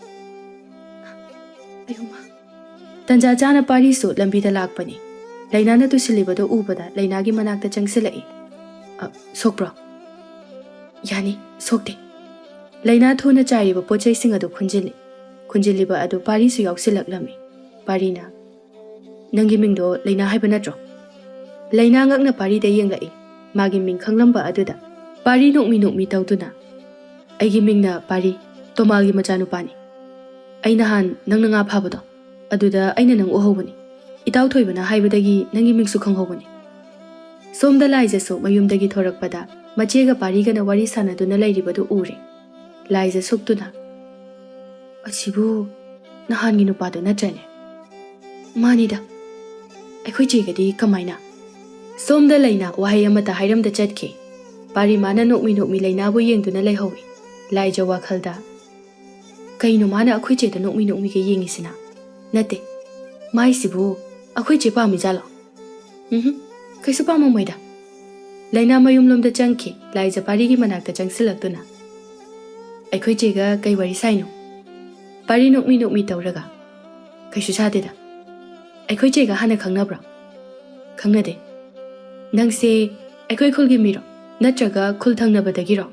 "ꯑꯌꯣꯃꯥ!" ꯇꯟꯖꯥ ꯆꯥꯅ ꯄꯥꯔꯤꯁꯨ ꯂꯝꯕꯤꯗ ꯂꯥꯛꯄꯅꯤ꯫ ꯂꯩꯅꯥꯅ ꯇꯨꯁꯤꯜꯂꯤꯕꯗꯨ ꯎꯕꯗ ꯂꯩꯅꯥꯒꯤ ꯃꯅꯥꯛꯇ ꯆꯪꯁꯤꯜꯂꯛꯏ꯫ "ꯑ, ꯁꯣꯛꯄ꯭ꯔꯣ?" "ꯌꯥꯅꯤ, ꯁꯣꯛꯇꯦ꯫" ꯂꯩꯅꯥ ꯊꯨꯅ ꯆꯥꯏꯔꯤꯕ ꯄꯣꯠ ꯆꯩꯁꯤꯡ ꯑꯗꯨ ꯈꯨꯟꯖꯤꯜꯂꯤ꯫ ꯈꯨꯟꯖꯤꯜꯂꯤꯕ ꯑꯗꯨ ꯄꯥꯔꯤꯁꯨ ꯌꯥꯎꯁꯤꯜꯂꯛꯂꯝꯃꯤ꯫ ꯄꯥꯔꯤꯅ, "ꯅꯪꯒꯤ ꯃꯤꯡꯗꯣ ꯂꯩꯅꯥ ꯍꯥꯏꯕ ꯅꯠꯇ꯭ꯔꯣ?" ꯂꯩꯅꯥ ꯉꯛꯅ ꯄꯥꯔꯤꯗ ꯌꯦꯡꯂꯛꯏ꯫ ꯃꯥꯒꯤ ꯃꯤꯡ ꯈꯪꯂꯝꯕ ꯑꯗꯨꯗ ꯄꯥꯔꯤ ꯅꯣꯛꯃꯤ ꯅꯣꯛꯃꯤ ꯇꯧꯗꯨꯅ, "ꯑꯩꯒꯤ ꯃꯤꯡꯅ ꯄꯥꯔꯤ, ꯇꯣꯃꯥꯜꯒꯤ ꯃꯆꯥꯅꯨꯄꯥꯅꯤ꯫ ꯑꯩ ꯅꯍꯥꯟ ꯅꯪꯅ ꯉꯥ ꯐꯥꯕꯗꯣ, ꯑꯗꯨꯗ ꯑꯩꯅ ꯅꯪ ꯎꯍꯧꯕꯅꯤ꯫ ꯏꯇꯥꯎ ꯊꯣꯏꯕꯅ ꯍꯥꯏꯕꯗꯒꯤ ꯅꯪꯒꯤ ꯃꯤꯡꯁꯨ ꯈꯪꯍꯧꯕꯅꯤ꯫" ꯁꯣꯝꯗ ꯂꯥꯏꯖꯁꯨ ꯃꯌꯨꯝꯗꯒꯤ ꯊꯣꯔꯛꯄꯗ ꯃꯆꯦꯒ ꯄꯥꯔꯤꯒꯅ ꯋꯥꯔꯤ ꯁꯥꯟꯅꯗꯨꯅ ꯂꯩꯔꯤꯕꯗꯨ ꯎꯔꯦ꯫ ꯂꯥꯏꯖ ꯁꯨꯛꯇꯨꯅ, "ꯑꯁꯤꯕꯨ ꯅꯍꯥꯟꯒꯤ ꯅꯨꯄꯥꯗꯨ ꯅꯠꯇ꯭ꯔꯅꯦ?" "ꯃꯥꯅꯤꯗ꯫ ꯑꯩꯈꯣꯏ ꯆꯦꯒꯗꯤ ꯀꯃꯥꯏꯅ?" ꯁꯣꯝꯗ ꯂꯩꯅꯥ ꯋꯥꯍꯩ ꯑꯃꯠꯇ ꯍꯥꯏꯔꯝꯗ ꯆꯠꯈꯤ꯫ ꯄꯥꯔꯤꯃꯥꯅ ꯅꯣꯛꯃꯤ ꯅꯣꯛꯃꯤ ꯂꯩꯅꯥꯕꯨ ꯌꯦꯡꯗꯨꯅ ꯂꯩꯍꯧꯏ꯫ ꯂꯥꯏꯖ ꯋꯥꯈꯜꯗ, "ꯀꯩꯅꯣ ꯃꯥꯅ ꯑꯩꯈꯣꯏ ꯆꯦꯗ ꯅꯣꯛꯃꯤ ꯅꯣꯛꯃꯤꯒ ꯌꯦꯡꯉꯤꯁꯤꯅ? ꯅꯠꯇꯦ, ꯃꯥꯏꯁꯤꯕꯨ ꯑꯩꯈꯣꯏ ꯆꯦ ꯄꯥꯝꯃꯤꯖꯥꯠꯂꯣ? ꯎꯝꯍꯨꯝ, ꯀꯩꯁꯨ ꯄꯥꯝꯃꯝꯃꯣꯏꯗ꯫" ꯂꯩꯅꯥ ꯃꯌꯨꯝꯂꯣꯝꯗ ꯆꯪꯈꯤ꯫ ꯂꯥꯏꯖ ꯄꯥꯔꯤꯒꯤ ꯃꯅꯥꯛꯇ ꯆꯪꯁꯤꯜꯂꯛꯇꯨꯅ, "ꯑꯩꯈꯣꯏ ꯆꯦꯒ ꯀꯩ ꯋꯥꯔꯤ ꯁꯥꯏꯅꯣ?" ꯄꯥꯔꯤ ꯅꯣꯛꯃꯤ ꯅꯣꯛꯃꯤ ꯇꯧꯔꯒ, "ꯀꯩꯁꯨ ꯁꯥꯗꯦꯗ꯫ ꯑꯩꯈꯣꯏ ꯆꯦꯒ ꯍꯥꯟꯅ ꯈꯪꯅꯕ꯭ꯔꯣ?" "ꯈꯪꯅꯗꯦ꯫" "ꯅꯪꯁꯦ ꯑꯩꯈꯣꯏ ꯈꯨꯜꯒꯤ ꯃꯤꯔꯣ? ꯅꯠꯇ꯭ꯔꯒ ꯈꯨꯜ ꯊꯪꯅꯕꯗꯒꯤꯔꯣ?"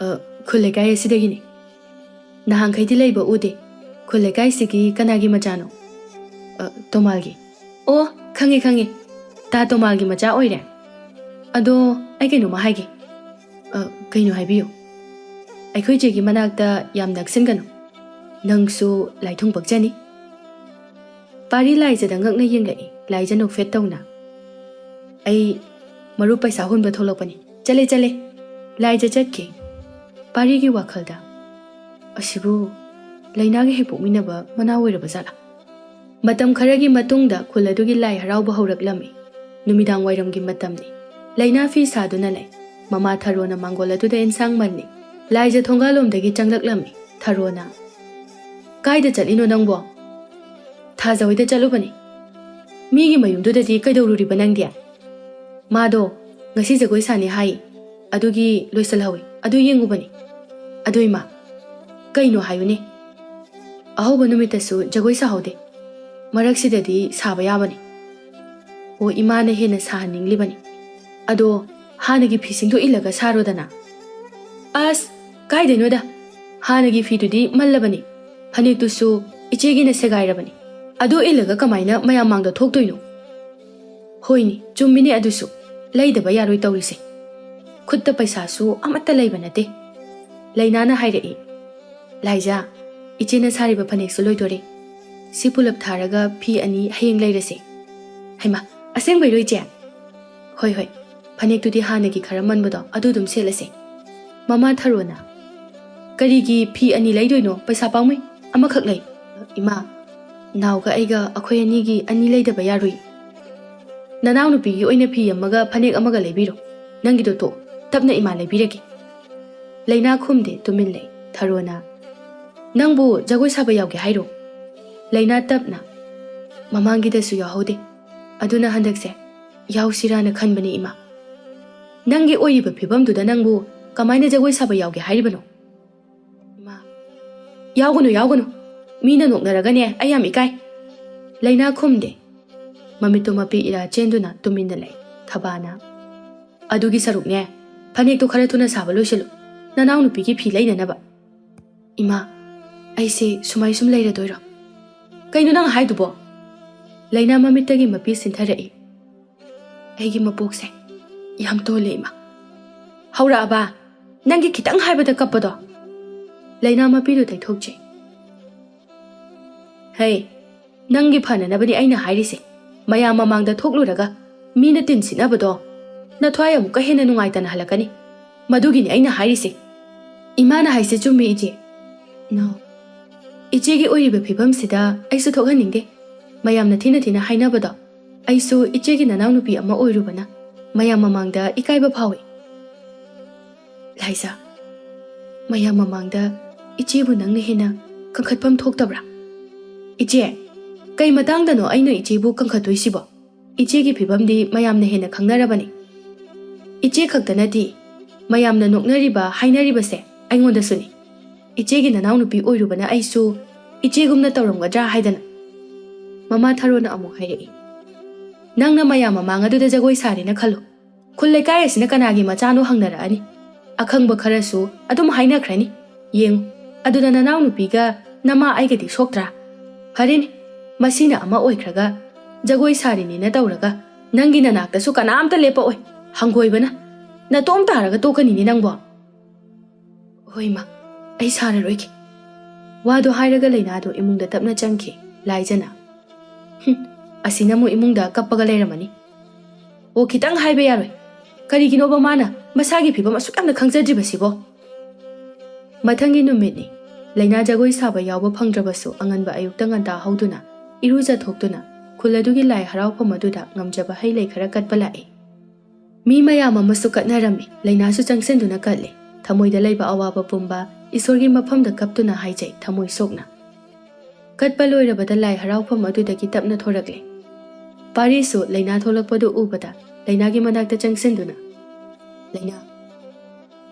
"ꯑ, ꯈꯨꯜ ꯂꯩꯀꯥꯏ ꯑꯁꯤꯗꯒꯤꯅꯤ꯫" "ꯅꯍꯥꯟꯈꯩꯗꯤ ꯂꯩꯕ ꯎꯗꯦ꯫ ꯈꯨꯜ ꯂꯩꯀꯥꯏꯁꯤꯒꯤ ꯀꯅꯥꯒꯤ ꯃꯆꯥꯅꯣ?" "ꯑ, ꯇꯣꯃꯥꯜꯒꯤ꯫" "ꯑꯣ, ꯈꯪꯉꯦ, ꯈꯪꯉꯦ꯫ ꯇꯥ ꯇꯣꯃꯥꯜꯒꯤ ꯃꯆꯥ ꯑꯣꯏꯔꯦ꯫ ꯑꯗꯣ ꯑꯩ ꯀꯩꯅꯣꯝꯃ ꯍꯥꯏꯒꯦ꯫" "ꯑ, ꯀꯩꯅꯣ ꯍꯥꯏꯕꯤꯌꯨ꯫" "ꯑꯩꯈꯣꯏ ꯆꯦꯒꯤ ꯃꯅꯥꯛꯇ ꯌꯥꯝ ꯅꯛꯁꯤꯟꯒꯅꯨ꯫ ꯅꯪꯁꯨ ꯂꯥꯏꯊꯨꯡ ꯄꯛꯆꯅꯤ꯫" ꯄꯥꯔꯤ ꯂꯥꯏꯖꯗ ꯉꯛꯅ ꯌꯦꯡꯂꯛꯏ꯫ ꯂꯥꯏꯖ ꯅꯣꯛꯐꯦꯠ ꯇꯧꯅ, "ꯑꯩ ꯃꯔꯨꯞ ꯄꯩꯁꯥ ꯍꯨꯟꯕ ꯊꯣꯛꯂꯛꯄꯅꯤ꯫ ꯆꯠꯂꯦ, ꯆꯠꯂꯦ꯫" ꯂꯥꯏꯖ ꯆꯠꯈꯤ꯫ ꯄꯥꯔꯤꯒꯤ ꯋꯥꯈꯜꯗ, "ꯑꯁꯤꯕꯨ ꯂꯩꯅꯥꯒ ꯍꯦꯛ ꯄꯣꯛꯃꯤꯟꯅꯕ ꯃꯅꯥꯎ ꯑꯣꯏꯔꯕ ꯖꯥꯠꯂꯥ?" ꯃꯇꯝ ꯈꯔꯒꯤ ꯃꯇꯨꯡꯗ ꯈꯨꯜ ꯑꯗꯨꯒꯤ ꯂꯥꯏ ꯍꯔꯥꯎꯕ ꯍꯧꯔꯛꯂꯝꯃꯤ꯫ ꯅꯨꯃꯤꯗꯥꯡ ꯋꯥꯏꯔꯝꯒꯤ ꯃꯇꯝꯅꯤ꯫ ꯂꯩꯅꯥ ꯐꯤ ꯁꯥꯗꯨꯅ ꯂꯩ꯫ ꯃꯃꯥ ꯊꯔꯣꯅ ꯃꯥꯡꯒꯣꯜ ꯑꯗꯨꯗ ꯑꯦꯟꯁꯥꯡ ꯃꯜꯂꯤ꯫ ꯂꯥꯏꯖ ꯊꯣꯡꯒꯥꯜꯂꯣꯝꯗꯒꯤ ꯆꯪꯂꯛꯂꯝꯃꯤ꯫ ꯊꯔꯣꯅ, "ꯀꯥꯏꯗ ꯆꯠꯂꯤꯅꯣ ꯅꯪꯕꯣ?" "ꯊꯥꯖ ꯍꯣꯏꯗ ꯆꯠꯂꯨꯕꯅꯤ꯫ ꯃꯤꯒꯤ ꯃꯌꯨꯝꯗꯨꯗꯗꯤ ꯀꯩꯗꯧꯔꯨꯔꯤꯕ ꯅꯪꯗꯤ?" "ꯃꯥꯗꯣ ꯉꯁꯤ ꯖꯒꯣꯏ ꯁꯥꯅꯤ ꯍꯥꯏ, ꯑꯗꯨꯒꯤ ꯂꯣꯏꯁꯤꯜꯍꯧꯏ꯫ ꯑꯗꯨ ꯌꯦꯡꯉꯨꯕꯅꯤ꯫" "ꯑꯗꯨ ꯏꯃꯥ, ꯀꯩꯅꯣ ꯍꯥꯏꯌꯨꯅꯦ? ꯑꯍꯧꯕ ꯅꯨꯃꯤꯠꯇꯁꯨ ꯖꯒꯣꯏ ꯁꯥꯍꯧꯗꯦ꯫ ꯃꯔꯛꯁꯤꯗꯗꯤ ꯁꯥꯕ ꯌꯥꯕꯅꯤ꯫" "ꯑꯣ, ꯏꯃꯥꯅ ꯍꯦꯟꯅ ꯁꯥꯍꯟꯅꯤꯡꯂꯤꯕꯅꯤ꯫ ꯑꯗꯣ ꯍꯥꯟꯅꯒꯤ ꯐꯤꯁꯤꯡꯗꯣ ꯏꯜꯂꯒ ꯁꯥꯔꯣꯗꯅ꯫" "ꯑꯁ, ꯀꯥꯏꯗꯩꯅꯣꯗ꯫ ꯍꯥꯟꯅꯒꯤ ꯐꯤꯗꯨꯗꯤ ꯃꯜꯂꯕꯅꯤ꯫ ꯐꯅꯦꯛꯇꯨꯁꯨ ꯏꯆꯦꯒꯤꯅ ꯁꯦꯒꯥꯏꯔꯕꯅꯤ꯫ ꯑꯗꯨ ꯏꯜꯂꯒ ꯀꯃꯥꯏꯅ ꯃꯌꯥꯝ ꯃꯥꯡꯗ ꯊꯣꯛꯇꯣꯏꯅꯣ?" "ꯍꯣꯏꯅꯦ, ꯆꯨꯝꯃꯤꯅꯦ ꯑꯗꯨꯁꯨ꯫ ꯂꯩꯗꯕ ꯌꯥꯔꯣꯏ ꯇꯧꯔꯤꯁꯦ꯫ ꯈꯨꯠꯇ ꯄꯩꯁꯥꯁꯨ ꯑꯃꯠꯇ ꯂꯩꯕ ꯅꯠꯇꯦ꯫" ꯂꯩꯅꯥꯅ ꯍꯥꯏꯔꯛꯏ, "ꯂꯥꯏꯖꯥ, ꯏꯆꯦꯅ ꯁꯥꯔꯤꯕ ꯐꯅꯦꯛꯁꯨ ꯂꯣꯏꯗꯣꯔꯦ꯫ ꯁꯤ ꯄꯨꯂꯞ ꯊꯥꯔꯒ ꯐꯤ ꯑꯅꯤ ꯍꯌꯦꯡ ꯂꯩꯔꯁꯦ꯫" "ꯍꯩꯃꯥ, ꯑꯁꯦꯡꯕꯩꯔꯣ ꯏꯆꯦ?" "ꯍꯣꯏ, ꯍꯣꯏ꯫ ꯐꯅꯦꯛꯇꯨꯗꯤ ꯍꯥꯟꯅꯒꯤ ꯈꯔ ꯃꯟꯕꯗꯣ ꯑꯗꯨ ꯑꯗꯨꯝ ꯁꯦꯠꯂꯁꯦ꯫ ꯃꯃꯥ ꯊꯔꯣꯅ, "ꯀꯔꯤꯒꯤ ꯐꯤ ꯑꯅꯤ ꯂꯩꯗꯣꯏꯅꯣ? ꯄꯩꯁꯥ ꯄꯥꯝꯃꯨꯏ, ꯑꯃꯈꯛ ꯂꯩ꯫" "ꯏꯃꯥ, ꯅꯥꯎꯒ ꯑꯩꯒ ꯑꯩꯈꯣꯏ ꯑꯅꯤꯒꯤ ꯑꯅꯤ ꯂꯩꯗꯕ ꯌꯥꯔꯣꯏ꯫ ꯅꯅꯥꯎꯅꯨꯄꯤꯒꯤ ꯑꯣꯏꯅ ꯐꯤ ꯑꯃꯒ ꯐꯅꯦꯛ ꯑꯃꯒ ꯂꯩꯕꯤꯔꯣ꯫ ꯅꯪꯒꯤꯗꯣ ꯇꯣꯛ, ꯇꯞꯅ ꯏꯃꯥ ꯂꯩꯕꯤꯔꯒꯦ꯫" ꯂꯩꯅꯥ ꯈꯨꯝꯗꯦ, ꯇꯨꯃꯤꯟ ꯂꯩ꯫ ꯊꯔꯣꯅ, "ꯅꯪꯕꯨ ꯖꯒꯣꯏ ꯁꯥꯕ ꯌꯥꯎꯒꯦ ꯍꯥꯏꯔꯣ?" ꯂꯩꯅꯥ ꯇꯞꯅ, "ꯃꯃꯥꯡꯒꯤꯗꯁꯨ ꯌꯥꯎꯍꯧꯗꯦ, ꯑꯗꯨꯅ ꯍꯟꯗꯛꯁꯦ ꯌꯥꯎꯁꯤꯔꯥꯅ ꯈꯟꯕꯅꯤ ꯏꯃꯥ꯫" "ꯅꯪꯒꯤ ꯑꯣꯏꯔꯤꯕ ꯐꯤꯕꯝꯗꯨꯗ ꯅꯪꯕꯨ ꯀꯃꯥꯏꯅ ꯖꯒꯣꯏ ꯁꯥꯕ ꯌꯥꯎꯒꯦ ꯍꯥꯏꯔꯤꯕꯅꯣ?" "ꯏꯃꯥ, ꯌꯥꯎꯒꯅꯨ, ꯌꯥꯎꯒꯅꯨ꯫ ꯃꯤꯅ ꯅꯣꯛꯅꯔꯒꯅꯦ ꯑꯩ ꯌꯥꯝ ꯏꯀꯥꯏ꯫" ꯂꯩꯅꯥ ꯈꯨꯝꯗꯦ꯫ ꯃꯃꯤꯠꯇꯨ ꯃꯄꯤ ꯏꯔꯥ ꯆꯦꯟꯗꯨꯅ ꯇꯨꯃꯤꯟꯅ ꯂꯩ꯫ ꯊꯕꯥꯅ, "ꯑꯗꯨꯒꯤ ꯁꯔꯨꯛꯅꯦ, ꯐꯅꯦꯛꯇꯣ ꯈꯔ ꯊꯨꯅ ꯁꯥꯕ ꯂꯣꯏꯁꯤꯜꯂꯨ, ꯅꯅꯥꯎꯅꯨꯄꯤꯒꯤ ꯐꯤ ꯂꯩꯅꯅꯕ꯫" "ꯏꯃꯥ, ꯑꯩꯁꯦ ꯁꯨꯃꯥꯏ ꯁꯨꯝ ꯂꯩꯔꯗꯣꯏꯔꯣ? ꯀꯩꯅꯣ ꯅꯪ ꯍꯥꯏꯗꯨꯕꯣ?" ꯂꯩꯅꯥ ꯃꯃꯤꯠꯇꯒꯤ ꯃꯄꯤ ꯁꯤꯟꯊꯔꯛꯏ꯫ "ꯑꯩꯒꯤ ꯃꯄꯣꯛꯁꯦ ꯌꯥꯝ ꯇꯣꯜꯂꯦ ꯏꯃꯥ꯫" "ꯍꯧꯔꯛꯑꯕ? ꯅꯪꯒꯤ ꯈꯤꯇꯪ ꯍꯥꯏꯕꯗ ꯀꯞꯄꯗꯣ?" ꯂꯩꯅꯥ ꯃꯄꯤꯗꯨ ꯇꯩꯊꯣꯛꯆꯩ꯫ "ꯍꯩ, ꯅꯪꯒꯤ ꯐꯅꯅꯕꯅꯤ ꯑꯩꯅ ꯍꯥꯏꯔꯤꯁꯦ꯫ ꯃꯌꯥꯝ ꯃꯃꯥꯡꯗ ꯊꯣꯛꯂꯨꯔꯒ ꯃꯤꯅ ꯇꯤꯟ ꯁꯤꯠꯅꯕꯗꯣ ꯅꯊ꯭ꯋꯥꯏ ꯑꯃꯨꯛꯀ ꯍꯦꯟꯅ ꯅꯨꯡꯉꯥꯏꯇꯅ ꯍꯜꯂꯛꯀꯅꯤ꯫ ꯃꯗꯨꯒꯤꯅꯤ ꯑꯩꯅ ꯍꯥꯏꯔꯤꯁꯦ꯫" "ꯏꯃꯥꯅ ꯍꯥꯏꯁꯦ ꯆꯨꯝꯃꯤ ꯏꯆꯦ꯫ ꯅꯣ, ꯏꯆꯦꯒꯤ ꯑꯣꯏꯔꯤꯕ ꯐꯤꯕꯝꯁꯤꯗ ꯑꯩꯁꯨ ꯊꯣꯛꯍꯟꯅꯤꯡꯗꯦ꯫ ꯃꯌꯥꯝꯅ ꯊꯤꯅ ꯊꯤꯅ ꯍꯥꯏꯅꯕꯗꯣ ꯑꯩꯁꯨ ꯏꯆꯦꯒꯤ ꯅꯅꯥꯎꯅꯨꯄꯤ ꯑꯃ ꯑꯣꯏꯔꯨꯕꯅ ꯃꯌꯥꯝ ꯃꯃꯥꯡꯗ ꯏꯀꯥꯏꯕ ꯐꯥꯎꯏ꯫" ꯂꯥꯏꯖꯥ, "ꯃꯌꯥꯝ ꯃꯃꯥꯡꯗ ꯏꯆꯦꯕꯨ ꯅꯪꯅ ꯍꯦꯟꯅ ꯀꯟꯈꯠꯐꯝ ꯊꯣꯛꯇꯕ꯭ꯔꯥ?" "ꯏꯆꯦ, ꯀꯩ ꯃꯇꯥꯡꯗꯅꯣ ꯑꯩꯅ ꯏꯆꯦꯕꯨ ꯀꯟꯈꯠꯇꯣꯏꯁꯤꯕꯣ? ꯏꯆꯦꯒꯤ ꯐꯤꯕꯝꯗꯤ ꯃꯌꯥꯝꯅ ꯍꯦꯟꯅ ꯈꯪꯅꯔꯕꯅꯤ꯫ ꯏꯆꯦ ꯈꯛꯇ ꯅꯠꯇꯦ, ꯃꯌꯥꯝꯅ ꯅꯣꯛꯅꯔꯤꯕ, ꯍꯥꯏꯅꯔꯤꯕꯁꯦ ꯑꯩꯉꯣꯟꯗꯁꯨꯅꯤ꯫ ꯏꯆꯦꯒꯤ ꯅꯅꯥꯎꯅꯨꯄꯤ ꯑꯣꯏꯔꯨꯕꯅ ꯑꯩꯁꯨ ꯏꯆꯦꯒꯨꯝꯅ ꯇꯧꯔꯝꯒꯗ꯭ꯔꯥ ꯍꯥꯏꯗꯅ꯫" ꯃꯃꯥ ꯊꯔꯣꯅ ꯑꯃꯨꯛ ꯍꯥꯏꯔꯛꯏ, "ꯅꯪꯅ ꯃꯌꯥꯝ ꯃꯃꯥꯡ ꯑꯗꯨꯗ ꯖꯒꯣꯏ ꯁꯥꯔꯦꯅ ꯈꯜꯂꯨ꯫ ꯈꯨꯜ ꯂꯩꯀꯥꯏ ꯑꯁꯤꯅ ꯀꯅꯥꯒꯤ ꯃꯆꯥꯅꯣ ꯍꯪꯅꯔꯛꯑꯅꯤ꯫ ꯑꯈꯪꯕ ꯈꯔꯁꯨ ꯑꯗꯨꯝ ꯍꯥꯏꯅꯈ꯭ꯔꯅꯤ꯫ ꯌꯦꯡꯉꯨ, ꯑꯗꯨꯗ ꯅꯅꯥꯎꯅꯨꯄꯤꯒ ꯅꯃꯥ ꯑꯩꯒꯗꯤ ꯁꯣꯛꯇ꯭ꯔꯥ? ꯐꯔꯦꯅꯦ, ꯃꯁꯤꯅ ꯑꯃ ꯑꯣꯏꯈ꯭ꯔꯒ, ꯖꯒꯣꯏ ꯁꯥꯔꯤꯅꯦꯅ ꯇꯧꯔꯒ ꯅꯪꯒꯤ ꯅꯅꯥꯛꯇꯁꯨ ꯀꯅꯥꯝꯇ ꯂꯦꯞꯄꯛꯑꯣꯏ꯫ ꯍꯪꯒꯣꯏꯕꯅ ꯅꯇꯣꯝ ꯇꯥꯔꯒ ꯇꯣꯛꯀꯅꯤꯅꯦ ꯅꯪꯕꯣ꯫" "ꯍꯣꯏ ꯃꯥ, ꯑꯩ ꯁꯥꯔꯔꯣꯏꯒꯦ꯫" ꯋꯥꯗꯣ ꯍꯥꯏꯔꯒ ꯂꯩꯅꯥꯗꯣ ꯏꯃꯨꯡꯗ ꯇꯞꯅ ꯆꯪꯈꯤ꯫ ꯂꯥꯏꯖꯅ, "ꯍꯨꯝ, ꯑꯁꯤꯅ ꯑꯃꯨꯛ ꯏꯃꯨꯡꯗ ꯀꯞꯄꯒ ꯂꯩꯔꯝꯃꯅꯤ꯫ ꯑꯣ, ꯈꯤꯇꯪ ꯍꯥꯏꯕ ꯌꯥꯔꯣꯏ꯫ ꯀꯔꯤꯒꯤꯅꯣꯕ ꯃꯥꯅ ꯃꯁꯥꯒꯤ ꯐꯤꯕꯝ ꯑꯁꯨꯛ ꯌꯥꯝꯅ ꯈꯪꯖꯗ꯭ꯔꯤꯕꯁꯤꯕꯣ? ꯃꯊꯪꯒꯤ ꯅꯨꯃꯤꯠꯅꯤ꯫ ꯂꯩꯅꯥ ꯖꯒꯣꯏ ꯁꯥꯕ ꯌꯥꯎꯕ ꯐꯪꯗ꯭ꯔꯕꯁꯨ ꯑꯉꯟꯕ ꯑꯌꯨꯛꯇ ꯉꯟꯇꯥ ꯍꯧꯗꯨꯅ, ꯏꯔꯨꯖꯊꯣꯛꯇꯨꯅ, ꯈꯨꯜ ꯑꯗꯨꯒꯤ ꯂꯥꯏ ꯍꯔꯥꯎꯐꯝ ꯑꯗꯨꯗ ꯉꯝꯖꯕ ꯍꯩ ꯂꯩ ꯈꯔ ꯀꯠꯄ ꯂꯥꯛꯏ꯫ ꯃꯤ ꯃꯌꯥꯝ ꯑꯃꯁꯨ ꯀꯠꯅꯔꯝꯃꯤ꯫ ꯂꯩꯅꯥꯁꯨ ꯆꯪꯁꯤꯟꯗꯨꯅ ꯀꯠꯂꯤ꯫ ꯊꯃꯣꯏꯗ ꯂꯩꯕ ꯑꯋꯥꯕ ꯄꯨꯝꯕ ꯏꯁꯣꯔꯒꯤ ꯃꯐꯝꯗ ꯀꯞꯇꯨꯅ ꯍꯥꯏꯖꯩ, ꯊꯃꯣꯏ ꯁꯣꯛꯅ꯫ ꯀꯠꯄ ꯂꯣꯏꯔꯕꯗ ꯂꯥꯏ ꯍꯔꯥꯎꯐꯝ ꯑꯗꯨꯗꯒꯤ ꯇꯞꯅ ꯊꯣꯔꯛꯂꯦ꯫ ꯄꯥꯔꯤꯁꯨ ꯂꯩꯅꯥ ꯊꯣꯛꯂꯛꯄꯗꯨ ꯎꯕꯗ ꯂꯩꯅꯥꯒꯤ ꯃꯅꯥꯛꯇ ꯆꯪꯁꯤꯟꯗꯨꯅ, "ꯂꯩꯅꯥ,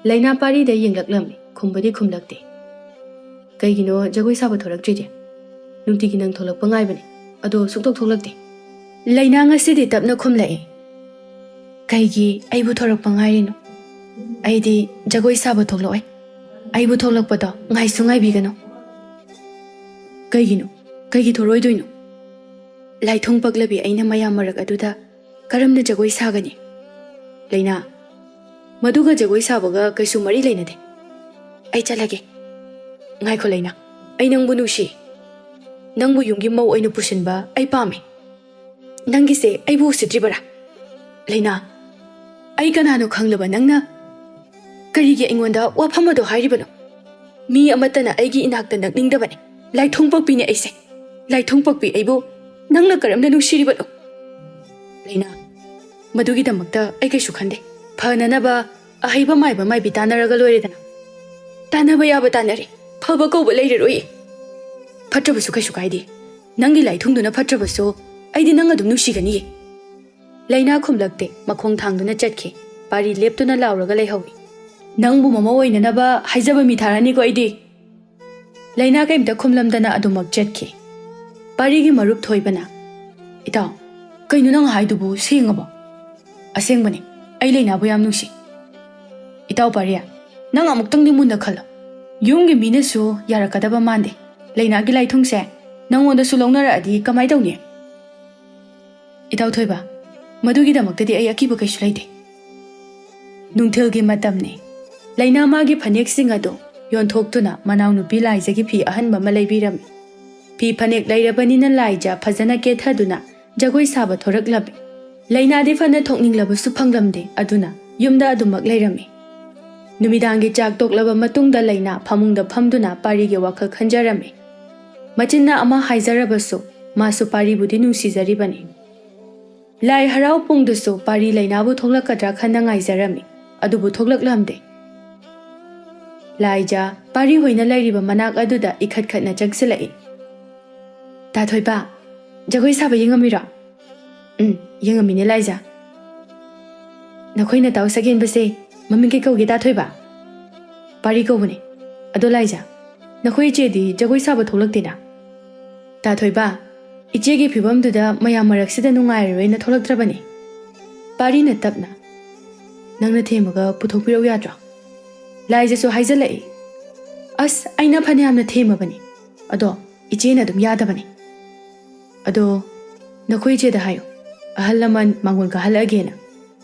ꯂꯩꯅꯥ ꯄꯥꯔꯤꯗ ꯌꯦꯡꯂꯛꯂꯝꯃꯤ, ꯈꯨꯝꯕꯗꯤ ꯈꯨꯝꯂꯛꯇꯦ꯫ ꯀꯩꯒꯤꯅꯣ ꯖꯒꯣꯏ ꯁꯥꯕ ꯊꯣꯔꯛꯇ꯭ꯔꯤꯗꯤ? ꯅꯨꯡꯇꯤꯒꯤ ꯅꯪ ꯊꯣꯛꯂꯛꯄ ꯉꯥꯏꯕꯅꯤ, ꯑꯗꯣ ꯁꯨꯛꯊꯣꯛ ꯊꯣꯛꯂꯛꯇꯦ꯫" ꯂꯩꯅꯥ ꯉꯁꯤꯗꯤ ꯇꯞꯅ ꯈꯨꯝꯂꯛꯏ, "ꯀꯩꯒꯤ ꯑꯩꯕꯨ ꯊꯣꯔꯛꯄ ꯉꯥꯏꯔꯤꯅꯣ? ꯑꯩꯗꯤ ꯖꯒꯣꯏ ꯁꯥꯕ ꯊꯣꯛꯂꯛꯑꯣꯏ꯫ ꯑꯩꯕꯨ ꯊꯣꯛꯂꯛꯄꯗꯣ ꯉꯥꯏꯁꯨ ꯉꯥꯏꯕꯤꯒꯅꯨ꯫" "ꯀꯩꯒꯤꯅꯣ? ꯀꯩꯒꯤ ꯊꯣꯔꯛꯑꯣꯏꯗꯣꯏꯅꯣ? ꯂꯥꯏꯊꯣꯡ ꯄꯛꯂꯕꯤ ꯑꯩꯅ ꯃꯌꯥꯝ ꯃꯔꯛ ꯑꯗꯨꯗ ꯀꯔꯝꯅ ꯖꯒꯣꯏ ꯁꯥꯒꯅꯤ?" "ꯂꯩꯅꯥ, ꯃꯗꯨꯒ ꯖꯒꯣꯏ ꯁꯥꯕꯒ ꯀꯩꯁꯨ ꯃꯔꯤ ꯂꯩꯅꯗꯦ꯫ ꯑꯩ ꯆꯠꯂꯒꯦ꯫" "ꯉꯥꯏꯈꯣ ꯂꯩꯅꯥ, ꯑꯩ ꯅꯪꯕꯨ ꯅꯨꯡꯁꯤ꯫ ꯅꯪꯕꯨ ꯌꯨꯝꯒꯤ ꯃꯧ ꯑꯣꯏꯅ ꯄꯨꯁꯤꯟꯕ ꯑꯩ ꯄꯥꯝꯃꯤ꯫ ꯅꯪꯒꯤꯁꯦ ꯑꯩꯕꯨ ꯎꯁꯤꯠꯇ꯭ꯔꯤꯕꯔꯥ? ꯂꯩꯅꯥ, ꯑꯩ ꯀꯅꯥꯅꯣ ꯈꯪꯂꯕ ꯅꯪꯅ ꯀꯔꯤꯒꯤ ꯑꯩꯉꯣꯟꯗ ꯋꯥꯐꯝ ꯑꯗꯨ ꯍꯥꯏꯔꯤꯕꯅꯣ? ꯃꯤ ꯑꯃꯠꯇꯅ ꯑꯩꯒꯤ ꯏꯅꯥꯛꯇ ꯅꯛꯅꯤꯡꯗꯕꯅꯤ꯫ ꯂꯥꯏꯊꯣꯡ ꯄꯛꯄꯤꯅꯤ ꯑꯩꯁꯦ꯫ ꯂꯥꯏꯊꯣꯡ ꯄꯛꯄꯤ ꯑꯩꯕꯨ ꯅꯪꯅ ꯀꯔꯝꯅ ꯅꯨꯡꯁꯤꯔꯤꯕꯅꯣ?" "ꯂꯩꯅꯥ, ꯃꯗꯨꯒꯤꯗꯃꯛꯇ ꯑꯩ ꯀꯩꯁꯨ ꯈꯟꯗꯦ꯫ ꯐꯅꯅꯕ ꯑꯍꯩꯕ ꯃꯥꯏꯕ ꯃꯥꯏꯕꯤ ꯇꯥꯟꯅꯔꯒ ꯂꯣꯏꯔꯦꯗꯅ꯫ ꯇꯥꯟꯅꯕ ꯌꯥꯕ ꯇꯥꯟꯅꯔꯦ꯫ ꯐꯕ ꯀꯧꯕ ꯂꯩꯔꯔꯣꯏꯌꯦ꯫ ꯐꯠꯇ꯭ꯔꯕꯁꯨ ꯀꯩꯁꯨ ꯀꯥꯏꯗꯦ꯫ ꯅꯪꯒꯤ ꯂꯥꯏꯊꯨꯡꯗꯨꯅ ꯐꯠꯇ꯭ꯔꯕꯁꯨ ꯑꯩꯗꯤ ꯅꯪ ꯑꯗꯨꯝ ꯅꯨꯡꯁꯤꯒꯅꯤꯌꯦ꯫" ꯂꯩꯅꯥ ꯈꯨꯝꯂꯛꯇꯦ꯫ ꯃꯈꯣꯡ ꯊꯥꯡꯗꯨꯅ ꯆꯠꯈꯤ꯫ ꯄꯥꯔꯤ ꯂꯦꯞꯇꯨꯅ ꯂꯥꯎꯔꯒ ꯂꯩꯍꯧꯏ꯫ "ꯅꯪꯕꯨ ꯃꯃꯧ ꯑꯣꯏꯅꯅꯕ ꯍꯥꯏꯖꯕ ꯃꯤ ꯊꯥꯔꯅꯤꯀꯣ ꯑꯩꯗꯤ꯫" ꯂꯩꯅꯥ ꯀꯩꯝꯇ ꯈꯨꯝꯂꯝꯗꯅ ꯑꯗꯨꯃꯛ ꯆꯠꯈꯤ꯫ ꯄꯥꯔꯤꯒꯤ ꯃꯔꯨꯞ ꯊꯣꯏꯕꯅ, "ꯏꯇꯥꯎ, ꯀꯩꯅꯣ ꯅꯪ ꯍꯥꯏꯗꯨꯕꯨ ꯁꯦꯡꯉꯕꯣ?" "ꯑꯁꯦꯡꯕꯅꯤ, ꯑꯩ ꯂꯩꯅꯥꯕꯨ ꯌꯥꯝ ꯅꯨꯡꯁꯤ꯫" "ꯏꯇꯥꯎ ꯄꯥꯔꯤ, ꯅꯪ ꯑꯃꯨꯛꯇꯪꯗꯤ ꯃꯨꯟꯅ ꯈꯜꯂꯣ꯫ ꯌꯨꯝꯒꯤ ꯃꯤꯅꯁꯨ ꯌꯥꯔꯛꯀꯗꯕ ꯃꯥꯟꯗꯦ꯫ ꯂꯩꯅꯥꯒꯤ ꯂꯥꯏꯊꯨꯡꯁꯦ ꯅꯪꯉꯣꯟꯗꯁꯨ ꯂꯧꯅꯔꯛꯑꯗꯤ ꯀꯃꯥꯏ ꯇꯧꯅꯤ?" "ꯏꯇꯥꯎ ꯊꯣꯏꯕ, ꯃꯗꯨꯒꯤꯗꯃꯛꯇꯗꯤ ꯑꯩ ꯑꯀꯤꯕ ꯀꯩꯁꯨ ꯂꯩꯇꯦ꯫" ꯅꯨꯡꯊꯤꯜꯒꯤ ꯃꯇꯝꯅꯤ꯫ ꯂꯩꯅꯥ ꯃꯥꯒꯤ ꯐꯅꯦꯛꯁꯤꯡ ꯑꯗꯨ ꯌꯣꯟꯊꯣꯛꯇꯨꯅ ꯃꯅꯥꯎꯅꯨꯄꯤ ꯂꯥꯏꯖꯒꯤ ꯐꯤ ꯑꯍꯟꯕ ꯑꯃ ꯂꯩꯕꯤꯔꯝꯃꯤ꯫ ꯐꯤ ꯐꯅꯦꯛ ꯂꯩꯔꯕꯅꯤꯅ ꯂꯥꯏꯖ ꯐꯖꯅ ꯀꯦꯊꯗꯨꯅ ꯖꯒꯣꯏ ꯁꯥꯕ ꯊꯣꯔꯛꯂꯝꯃꯤ꯫ ꯂꯩꯅꯥꯗꯤ ꯐꯅ ꯊꯣꯛꯅꯤꯡꯂꯕꯁꯨ ꯐꯪꯂꯝꯗꯦ꯫ ꯑꯗꯨꯅ ꯌꯨꯝꯗ ꯑꯗꯨꯃꯛ ꯂꯩꯔꯝꯃꯤ꯫ ꯅꯨꯃꯤꯗꯥꯡꯒꯤ ꯆꯥꯛ ꯇꯣꯛꯂꯕ ꯃꯇꯨꯡꯗ ꯂꯩꯅꯥ ꯐꯃꯨꯡꯗ ꯐꯝꯗꯨꯅ ꯄꯥꯔꯤꯒꯤ ꯋꯥꯈꯜ ꯈꯟꯖꯔꯝꯃꯤ꯫ ꯃꯆꯤꯟꯅ ꯑꯃ ꯍꯥꯏꯖꯔꯕꯁꯨ, ꯃꯥꯁꯨ ꯄꯥꯔꯤꯕꯨꯗꯤ ꯅꯨꯡꯁꯤꯖꯔꯤꯕꯅꯤ꯫ ꯂꯥꯏ ꯍꯔꯥꯎ ꯄꯨꯡꯗꯨꯁꯨ ꯄꯥꯔꯤ ꯂꯩꯅꯥꯕꯨ ꯊꯣꯛꯂꯛꯀꯗ꯭ꯔꯥ ꯈꯟꯅ ꯉꯥꯏꯖꯔꯝꯃꯤ꯫ ꯑꯗꯨꯕꯨ ꯊꯣꯛꯂꯛꯂꯝꯗꯦ꯫ ꯂꯥꯏꯖꯥ ꯄꯥꯔꯤ ꯍꯣꯏꯅ ꯂꯩꯔꯤꯕ ꯃꯅꯥꯛ ꯑꯗꯨꯗ ꯏꯈꯠ ꯈꯠꯅ ꯆꯪꯁꯤꯜꯂꯛꯏ꯫ "ꯇꯥ ꯊꯣꯏꯕ, ꯖꯒꯣꯏ ꯁꯥꯕ ꯌꯦꯡꯉꯝꯃꯤꯔꯣ?" "ꯎꯝ, ꯌꯦꯡꯉꯝꯃꯤꯅꯦ ꯂꯥꯏꯖꯥ꯫ ꯅꯈꯣꯏ ꯅꯇꯥꯎ ꯁꯛꯍꯦꯟꯕꯁꯦ ꯃꯃꯤꯡ ꯀꯩ ꯀꯧꯒꯦ, ꯇꯥ ꯊꯣꯏꯕ?" "ꯄꯥꯔꯤ ꯀꯧꯕꯅꯦ꯫ ꯑꯗꯣ ꯂꯥꯏꯖꯥ, ꯅꯈꯣꯏ ꯏꯆꯦꯗꯤ ꯖꯒꯣꯏ ꯁꯥꯕ ꯊꯣꯛꯂꯛꯇꯦꯅ?" "ꯇꯥ ꯊꯣꯏꯕ, ꯏꯆꯦꯒꯤ ꯐꯤꯕꯝꯗꯨꯗ ꯃꯌꯥꯝ ꯃꯔꯛꯁꯤꯗ ꯅꯨꯡꯉꯥꯏꯔꯔꯣꯏꯅ ꯊꯣꯛꯂꯛꯇ꯭ꯔꯕꯅꯦ꯫" ꯄꯥꯔꯤꯅ ꯇꯞꯅ, "ꯅꯪꯅ ꯊꯦꯝꯃꯒ ꯄꯨꯊꯣꯛꯄꯤꯔꯛꯎ ꯌꯥꯗ꯭ꯔꯣ?" ꯂꯥꯏꯖꯥꯁꯨ ꯍꯥꯏꯖꯤꯜꯂꯛꯏ꯫ "ꯑꯁ, ꯑꯩꯅ ꯐꯅꯌꯥꯝꯅ ꯊꯦꯝꯃꯕꯅꯤ, ꯑꯗꯣ ꯏꯆꯦꯅ ꯑꯗꯨꯝ ꯌꯥꯗꯕꯅꯤ꯫ ꯑꯗꯣ ꯅꯈꯣꯏ ꯏꯆꯦꯗ ꯍꯥꯏꯌꯨ, ꯑꯍꯜ ꯂꯃꯟ ꯃꯥꯡꯒꯣꯜ ꯀꯥꯍꯜꯂꯛꯑꯒꯦꯅ꯫"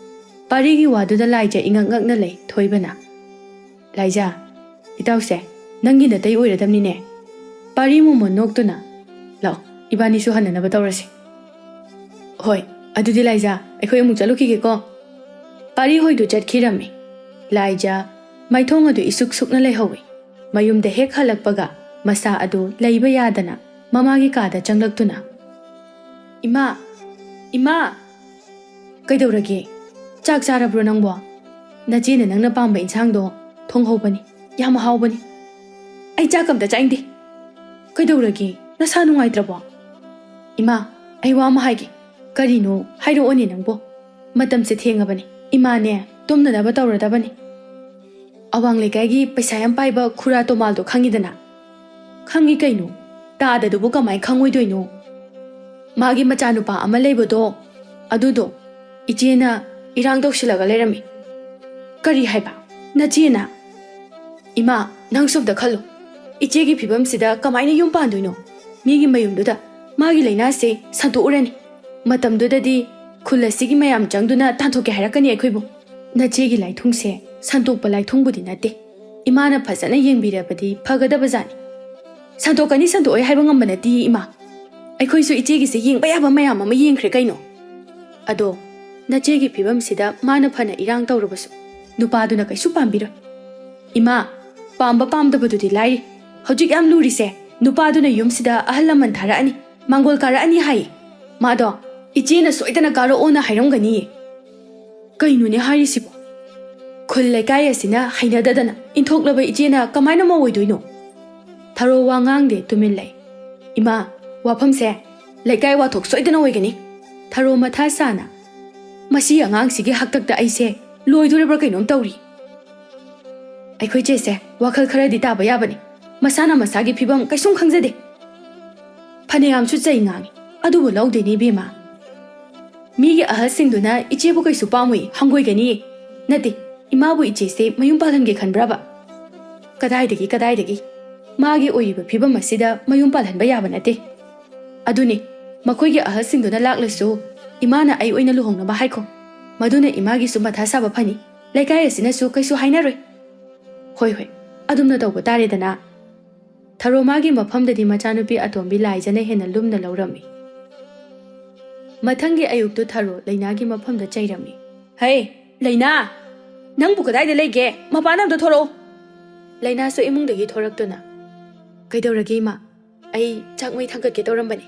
ꯄꯥꯔꯤꯒꯤ ꯋꯥꯗꯨꯗ ꯂꯥꯏꯖꯥ ꯏꯉꯛ ꯉꯛꯅ ꯂꯩ꯫ ꯊꯣꯏꯕꯅ, "ꯂꯥꯏꯖꯥ, ꯏꯇꯥꯎꯁꯦ ꯅꯪꯒꯤ ꯅꯇꯩ ꯑꯣꯏꯔꯗꯝꯅꯤꯅꯦ꯫" ꯄꯥꯔꯤ ꯃꯣꯃꯣꯟ ꯅꯣꯛꯇꯨꯅ, "ꯂꯥꯛꯑꯣ, ꯏꯕꯥꯅꯤꯁꯨ ꯍꯟꯅꯅꯕ ꯇꯧꯔꯁꯤ꯫" "ꯍꯣꯏ, ꯑꯗꯨꯗꯤ ꯂꯥꯏꯖꯥ, ꯑꯩꯈꯣꯏ ꯑꯃꯨꯛ ꯆꯠꯂꯨꯈꯤꯒꯦꯀꯣ꯫" ꯄꯥꯔꯤ ꯍꯣꯏꯗꯨ ꯆꯠꯈꯤꯔꯝꯃꯤ꯫ ꯂꯥꯏꯖꯥ ꯃꯥꯏꯊꯣꯡ ꯑꯗꯨ ꯏꯁꯨꯛ ꯁꯨꯛꯅ ꯂꯩꯍꯧꯏ꯫ ꯃꯌꯨꯝꯗ ꯍꯦꯛ ꯍꯜꯂꯛꯄꯒ ꯃꯁꯥ ꯑꯗꯨ ꯂꯩꯕ ꯌꯥꯗꯅ ꯃꯃꯥꯒꯤ ꯀꯥꯗ ꯆꯪꯂꯛꯇꯨꯅ, "ꯏꯃꯥ! ꯏꯃꯥ!" "ꯀꯩꯗꯧꯔꯒꯦ? ꯆꯥꯛ ꯆꯥꯔꯕ꯭ꯔꯣ ꯅꯪꯕꯣ? ꯅꯆꯦꯅ ꯅꯪꯅ ꯄꯥꯝꯕ ꯏꯟꯁꯥꯡꯗꯣ ꯊꯣꯡꯍꯧꯕꯅꯤ, ꯌꯥꯝ ꯍꯥꯎꯕꯅꯤ꯫" "ꯑꯩ ꯆꯥꯛ ꯑꯝꯇ ꯆꯥꯅꯤꯡꯗꯦ꯫" "ꯀꯩꯗꯧꯔꯒꯦ? ꯅꯁꯥ ꯅꯨꯡꯉꯥꯏꯇ꯭ꯔꯕꯣ?" "ꯏꯃꯥ, ꯑꯩ ꯋꯥ ꯑꯃ ꯍꯥꯏꯒꯦ꯫" "ꯀꯔꯤꯅꯣ? ꯍꯥꯏꯔꯛꯑꯣꯅꯦ ꯅꯪꯕꯣ꯫" "ꯃꯇꯝꯁꯦ ꯊꯦꯡꯉꯕꯅꯤ꯫ ꯏꯃꯥꯅꯦ, ꯇꯨꯝꯅꯅꯕ ꯇꯧꯔꯗꯕꯅꯤ꯫" "ꯑꯋꯥꯡ ꯂꯩꯀꯥꯏꯒꯤ ꯄꯩꯁꯥ ꯌꯥꯝ ꯄꯥꯏꯕ ꯈꯨꯔꯥ ꯇꯣꯃꯥꯜꯗꯣ ꯈꯪꯉꯤꯗꯅ?" "ꯈꯪꯉꯤ ꯀꯩꯅꯣ꯫ ꯇꯥꯗꯗꯨꯕꯨ ꯀꯃꯥꯏ ꯈꯪꯉꯣꯏꯗꯣꯏꯅꯣ? ꯃꯥꯒꯤ ꯃꯆꯥꯅꯨꯄꯥ ꯑꯃ ꯂꯩꯕꯗꯣ, ꯑꯗꯨꯗꯣ ꯏꯆꯦꯅ ꯏꯔꯥꯡ ꯇꯧꯁꯤꯜꯂꯒ ꯂꯩꯔꯝꯃꯤ꯫" "ꯀꯔꯤ ꯍꯥꯏꯕ? ꯅꯆꯦꯅ?" "ꯏꯃꯥ, ꯅꯪꯁꯨ ꯑꯝꯇ ꯈꯜꯂꯨ꯫ ꯏꯆꯦꯒꯤ ꯐꯤꯕꯝꯁꯤꯗ ꯀꯃꯥꯏꯅ ꯌꯨꯝ ꯄꯥꯟꯗꯣꯏꯅꯣ? ꯃꯤꯒꯤ ꯃꯌꯨꯝꯗꯨꯗ ꯃꯥꯒꯤ ꯂꯥꯏꯅꯥꯁꯦ ꯁꯟꯗꯣꯛꯎꯔꯅꯤ꯫ ꯃꯇꯝꯗꯨꯗꯗꯤ ꯈꯨꯜ ꯑꯁꯤꯒꯤ ꯃꯌꯥꯝ ꯆꯪꯗꯨꯅ ꯇꯥꯟꯊꯣꯛꯀꯦ ꯍꯥꯏꯔꯛꯀꯅꯤ ꯑꯩꯈꯣꯏꯕꯨ꯫" "ꯅꯆꯦꯒꯤ ꯂꯥꯏꯊꯨꯡꯁꯦ ꯁꯟꯗꯣꯛꯄ ꯂꯥꯏꯊꯨꯡꯕꯨꯗꯤ ꯅꯠꯇꯦ꯫ ꯏꯃꯥꯅ ꯐꯖꯅ ꯌꯦꯡꯕꯤꯔꯕꯗꯤ ꯐꯒꯗꯕ ꯖꯥꯠꯅꯤ꯫" "ꯁꯟꯗꯣꯛꯀꯅꯤ, ꯁꯟꯗꯣꯛꯑꯣꯏ ꯍꯥꯏꯕ ꯉꯝꯕ ꯅꯠꯇꯦ, ꯏꯃꯥ꯫ ꯑꯩꯈꯣꯏꯁꯨ ꯏꯆꯦꯒꯤꯁꯦ ꯌꯦꯡꯕ ꯌꯥꯕ ꯃꯌꯥꯝ ꯑꯃ ꯌꯦꯡꯈ꯭ꯔꯦ ꯀꯩꯅꯣ꯫" ꯑꯗꯣ ꯅꯆꯦꯒꯤ ꯐꯤꯕꯝꯁꯤꯗ ꯃꯥꯅ ꯐꯅ ꯏꯔꯥꯡ ꯇꯧꯔꯕꯁꯨ ꯅꯨꯄꯥꯗꯨꯅ ꯀꯩꯁꯨ ꯄꯥꯝꯕꯤꯔꯣꯏ꯫ ꯏꯃꯥ, ꯄꯥꯝꯕ ꯄꯥꯝꯗꯕꯗꯨꯗꯤ ꯂꯥꯏꯔꯤ, ꯍꯧꯖꯤꯛ ꯌꯥꯝ ꯂꯨꯔꯤꯁꯦ ꯅꯨꯄꯥꯗꯨꯅ ꯌꯨꯝꯁꯤꯗ ꯑꯍꯜ ꯂꯃꯟ ꯊꯥꯔꯛꯑꯅꯤ, ꯃꯥꯡꯒꯣꯜ ꯀꯥꯔꯛꯑꯅꯤ ꯍꯥꯏꯌꯦ꯫ ꯃꯥꯗꯣ ꯏꯆꯦꯅ ꯁꯣꯏꯗꯅ ꯀꯥꯔꯛꯑꯣꯅ ꯍꯥꯏꯔꯝꯒꯅꯤꯌꯦ꯫ ꯀꯩꯅꯣꯅꯦ ꯍꯥꯏꯔꯤꯁꯤꯕꯣ? ꯈꯨꯜ ꯂꯩꯀꯥꯏ ꯑꯁꯤꯅ ꯍꯩꯅꯗꯗꯅ ꯏꯟꯊꯣꯛꯂꯕ ꯏꯆꯦꯅ ꯀꯃꯥꯏꯅ ꯃꯧ ꯑꯣꯏꯗꯣꯏꯅꯣ? ꯊꯔꯣ ꯋꯥ ꯉꯥꯡꯗꯦ, ꯇꯨꯃꯤꯟ ꯂꯩ꯫ ꯏꯃꯥ, ꯋꯥꯐꯝꯁꯦ ꯂꯩꯀꯥꯏ ꯋꯥꯊꯣꯛ ꯁꯣꯏꯗꯅ ꯑꯣꯏꯒꯅꯤ꯫ ꯊꯔꯣ ꯃꯊꯥ ꯁꯥꯅ, ꯃꯁꯤ ꯑꯉꯥꯡꯁꯤꯒꯤ ꯍꯥꯛꯇꯛꯇ ꯑꯩꯁꯦ ꯂꯣꯏꯗꯣꯔꯤꯕ꯭ꯔꯥ ꯀꯩꯅꯣꯝ ꯇꯧꯔꯤ꯫ ꯑꯩꯈꯣꯏ ꯆꯦꯁꯦ ꯋꯥꯈꯜ ꯈꯔꯗꯤ ꯇꯥꯕ ꯌꯥꯕꯅꯤ꯫ ꯃꯁꯥꯅ ꯃꯁꯥꯒꯤ ꯐꯤꯕꯝ ꯀꯩꯁꯨꯝ ꯈꯪꯖꯗꯦ꯫ ꯐꯅꯌꯥꯝꯁꯨ ꯆꯩ ꯉꯥꯡꯉꯤ, ꯑꯗꯨꯕꯨ ꯂꯧꯗꯦꯅꯦ ꯏꯕꯦꯝꯃ꯫ ꯃꯤꯒꯤ ꯑꯍꯜꯁꯤꯡꯗꯨꯅ ꯏꯆꯦꯕꯨ ꯀꯩꯁꯨ ꯄꯥꯝꯃꯣꯏ, ꯍꯪꯒꯣꯏꯒꯅꯤꯌꯦ꯫ ꯅꯠꯇꯦ, ꯏꯃꯥꯕꯨ ꯏꯆꯦꯁꯦ ꯃꯌꯨꯝ ꯄꯥꯜꯍꯟꯒꯦ ꯈꯟꯕ꯭ꯔꯕ? ꯀꯗꯥꯏꯗꯒꯤ, ꯀꯗꯥꯏꯗꯒꯤ? ꯃꯥꯒꯤ ꯑꯣꯏꯔꯤꯕ ꯐꯤꯕꯝ ꯑꯁꯤꯗ ꯃꯌꯨꯝ ꯄꯥꯜꯍꯟꯕ ꯌꯥꯕ ꯅꯠꯇꯦ꯫ ꯑꯗꯨꯅꯤ, ꯃꯈꯣꯏꯒꯤ ꯑꯍꯜꯁꯤꯡꯗꯨꯅ ꯂꯥꯛꯂꯁꯨ ꯏꯃꯥꯅ ꯑꯩ ꯑꯣꯏꯅ ꯂꯨꯍꯣꯡꯅꯕ ꯍꯥꯏꯈꯣ꯫ ꯃꯗꯨꯅ ꯏꯃꯥꯒꯤꯁꯨ ꯃꯊꯥ ꯁꯥꯕ ꯐꯅꯤ, ꯂꯩꯀꯥꯏ ꯑꯁꯤꯅꯁꯨ ꯀꯩꯁꯨ ꯍꯥꯏꯅꯔꯣꯏ꯫ ꯍꯣꯏ, ꯍꯣꯏ, ꯑꯗꯨꯝꯅ ꯇꯧꯕ ꯇꯥꯔꯦꯗꯅ꯫ ꯊꯔꯣ ꯃꯥꯒꯤ ꯃꯐꯝꯗꯗꯤ ꯃꯆꯥꯅꯨꯄꯤ ꯑꯇꯣꯝꯕꯤ ꯂꯥꯏꯖꯅ ꯍꯦꯟꯅ ꯂꯨꯝꯅ ꯂꯧꯔꯝꯃꯤ꯫ ꯃꯊꯪꯒꯤ ꯑꯌꯨꯛꯇꯨ ꯊꯔꯣ ꯂꯩꯅꯥꯒꯤ ꯃꯐꯝꯗ ꯆꯩꯔꯝꯃꯤ꯫ "ꯍꯦ, ꯂꯩꯅꯥ! ꯅꯪꯕꯨ ꯀꯗꯥꯏꯗ ꯂꯩꯒꯦ? ꯃꯄꯥꯟ ꯑꯝꯇ ꯊꯣꯔꯛꯑꯣ!" ꯂꯩꯅꯥꯁꯨ ꯏꯃꯨꯡꯗꯒꯤ ꯊꯣꯔꯛꯇꯨꯅ, "ꯀꯩꯗꯧꯔꯒꯦ ꯏꯃꯥ? ꯑꯩ ꯆꯥꯛ ꯃꯩ ꯊꯥꯡꯒꯠꯀꯦ ꯇꯧꯔꯝꯕꯅꯤ꯫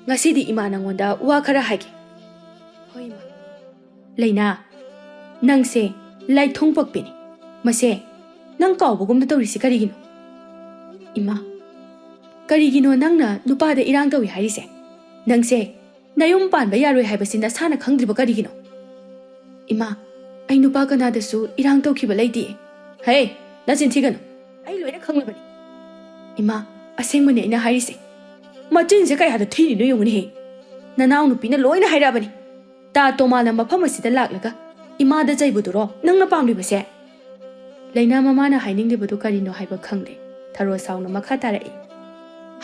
ꯉꯁꯤꯗꯤ ꯏꯃꯥ ꯅꯪꯉꯣꯟꯗ ꯋꯥ ꯈꯔ ꯍꯥꯏꯒꯦ꯫" "ꯍꯣꯏ ꯏꯃꯥ꯫" "ꯂꯩꯅꯥ, ꯅꯪꯁꯦ ꯂꯥꯏꯊꯣꯡ ꯄꯛꯄꯤꯅꯤ꯫ ꯃꯁꯦ ꯅꯪ ꯀꯥꯎꯕꯒꯨꯝꯅ ꯇꯧꯔꯤꯁꯤ ꯀꯔꯤꯒꯤꯅꯣ?" "ꯏꯃꯥ, ꯀꯔꯤꯒꯤꯅꯣ ꯅꯪꯅ ꯅꯨꯄꯥꯗ ꯏꯔꯥꯡ ꯇꯧꯏ ꯍꯥꯏꯔꯤꯁꯦ? ꯅꯪꯁꯦ ꯅꯌꯨꯝ ꯄꯥꯟꯕ ꯌꯥꯔꯣꯏ ꯍꯥꯏꯕꯁꯤ ꯅꯁꯥꯅ ꯈꯪꯗ꯭ꯔꯤꯕ ꯀꯔꯤꯒꯤꯅꯣ?" "ꯏꯃꯥ, ꯑꯩ ꯅꯨꯄꯥ ꯀꯅꯥꯗꯁꯨ ꯏꯔꯥꯡ ꯇꯧꯈꯤꯕ ꯂꯩꯇꯦ꯫" "ꯍꯦ, ꯅꯆꯤꯟ ꯊꯤꯒꯅꯨ꯫ ꯑꯩ ꯂꯣꯏꯅ ꯈꯪꯂꯕꯅꯤ꯫" "ꯏꯃꯥ, ꯑꯁꯦꯡꯕꯅꯤ ꯑꯩꯅ ꯍꯥꯏꯔꯤꯁꯦ꯫ ꯃꯆꯤꯟꯁꯦ ꯀꯌꯥꯗ ꯊꯤꯔꯤꯅꯣ ꯌꯦꯡꯉꯨꯅꯦꯍꯦ꯫ ꯅꯅꯥꯎ ꯅꯨꯄꯤꯅ ꯂꯣꯏꯅ ꯍꯥꯏꯔꯛꯑꯕꯅꯤ꯫ ꯇꯥ ꯇꯣꯃꯥꯅ ꯃꯐꯝ ꯑꯁꯤꯗ ꯂꯥꯛꯂꯒ ꯏꯃꯥꯗ ꯆꯩꯕꯗꯨꯔꯣ ꯅꯪꯅ ꯄꯥꯝꯂꯤꯕꯁꯦ?" ꯂꯩꯅꯥ ꯃꯃꯥꯅ ꯍꯥꯏꯅꯤꯡꯂꯤꯕꯗꯨ ꯀꯔꯤꯅꯣ ꯍꯥꯏꯕ ꯈꯪꯗꯦ꯫ ꯊꯔꯣ ꯁꯥꯎꯅ ꯃꯈꯥ ꯇꯥꯔꯛꯏ,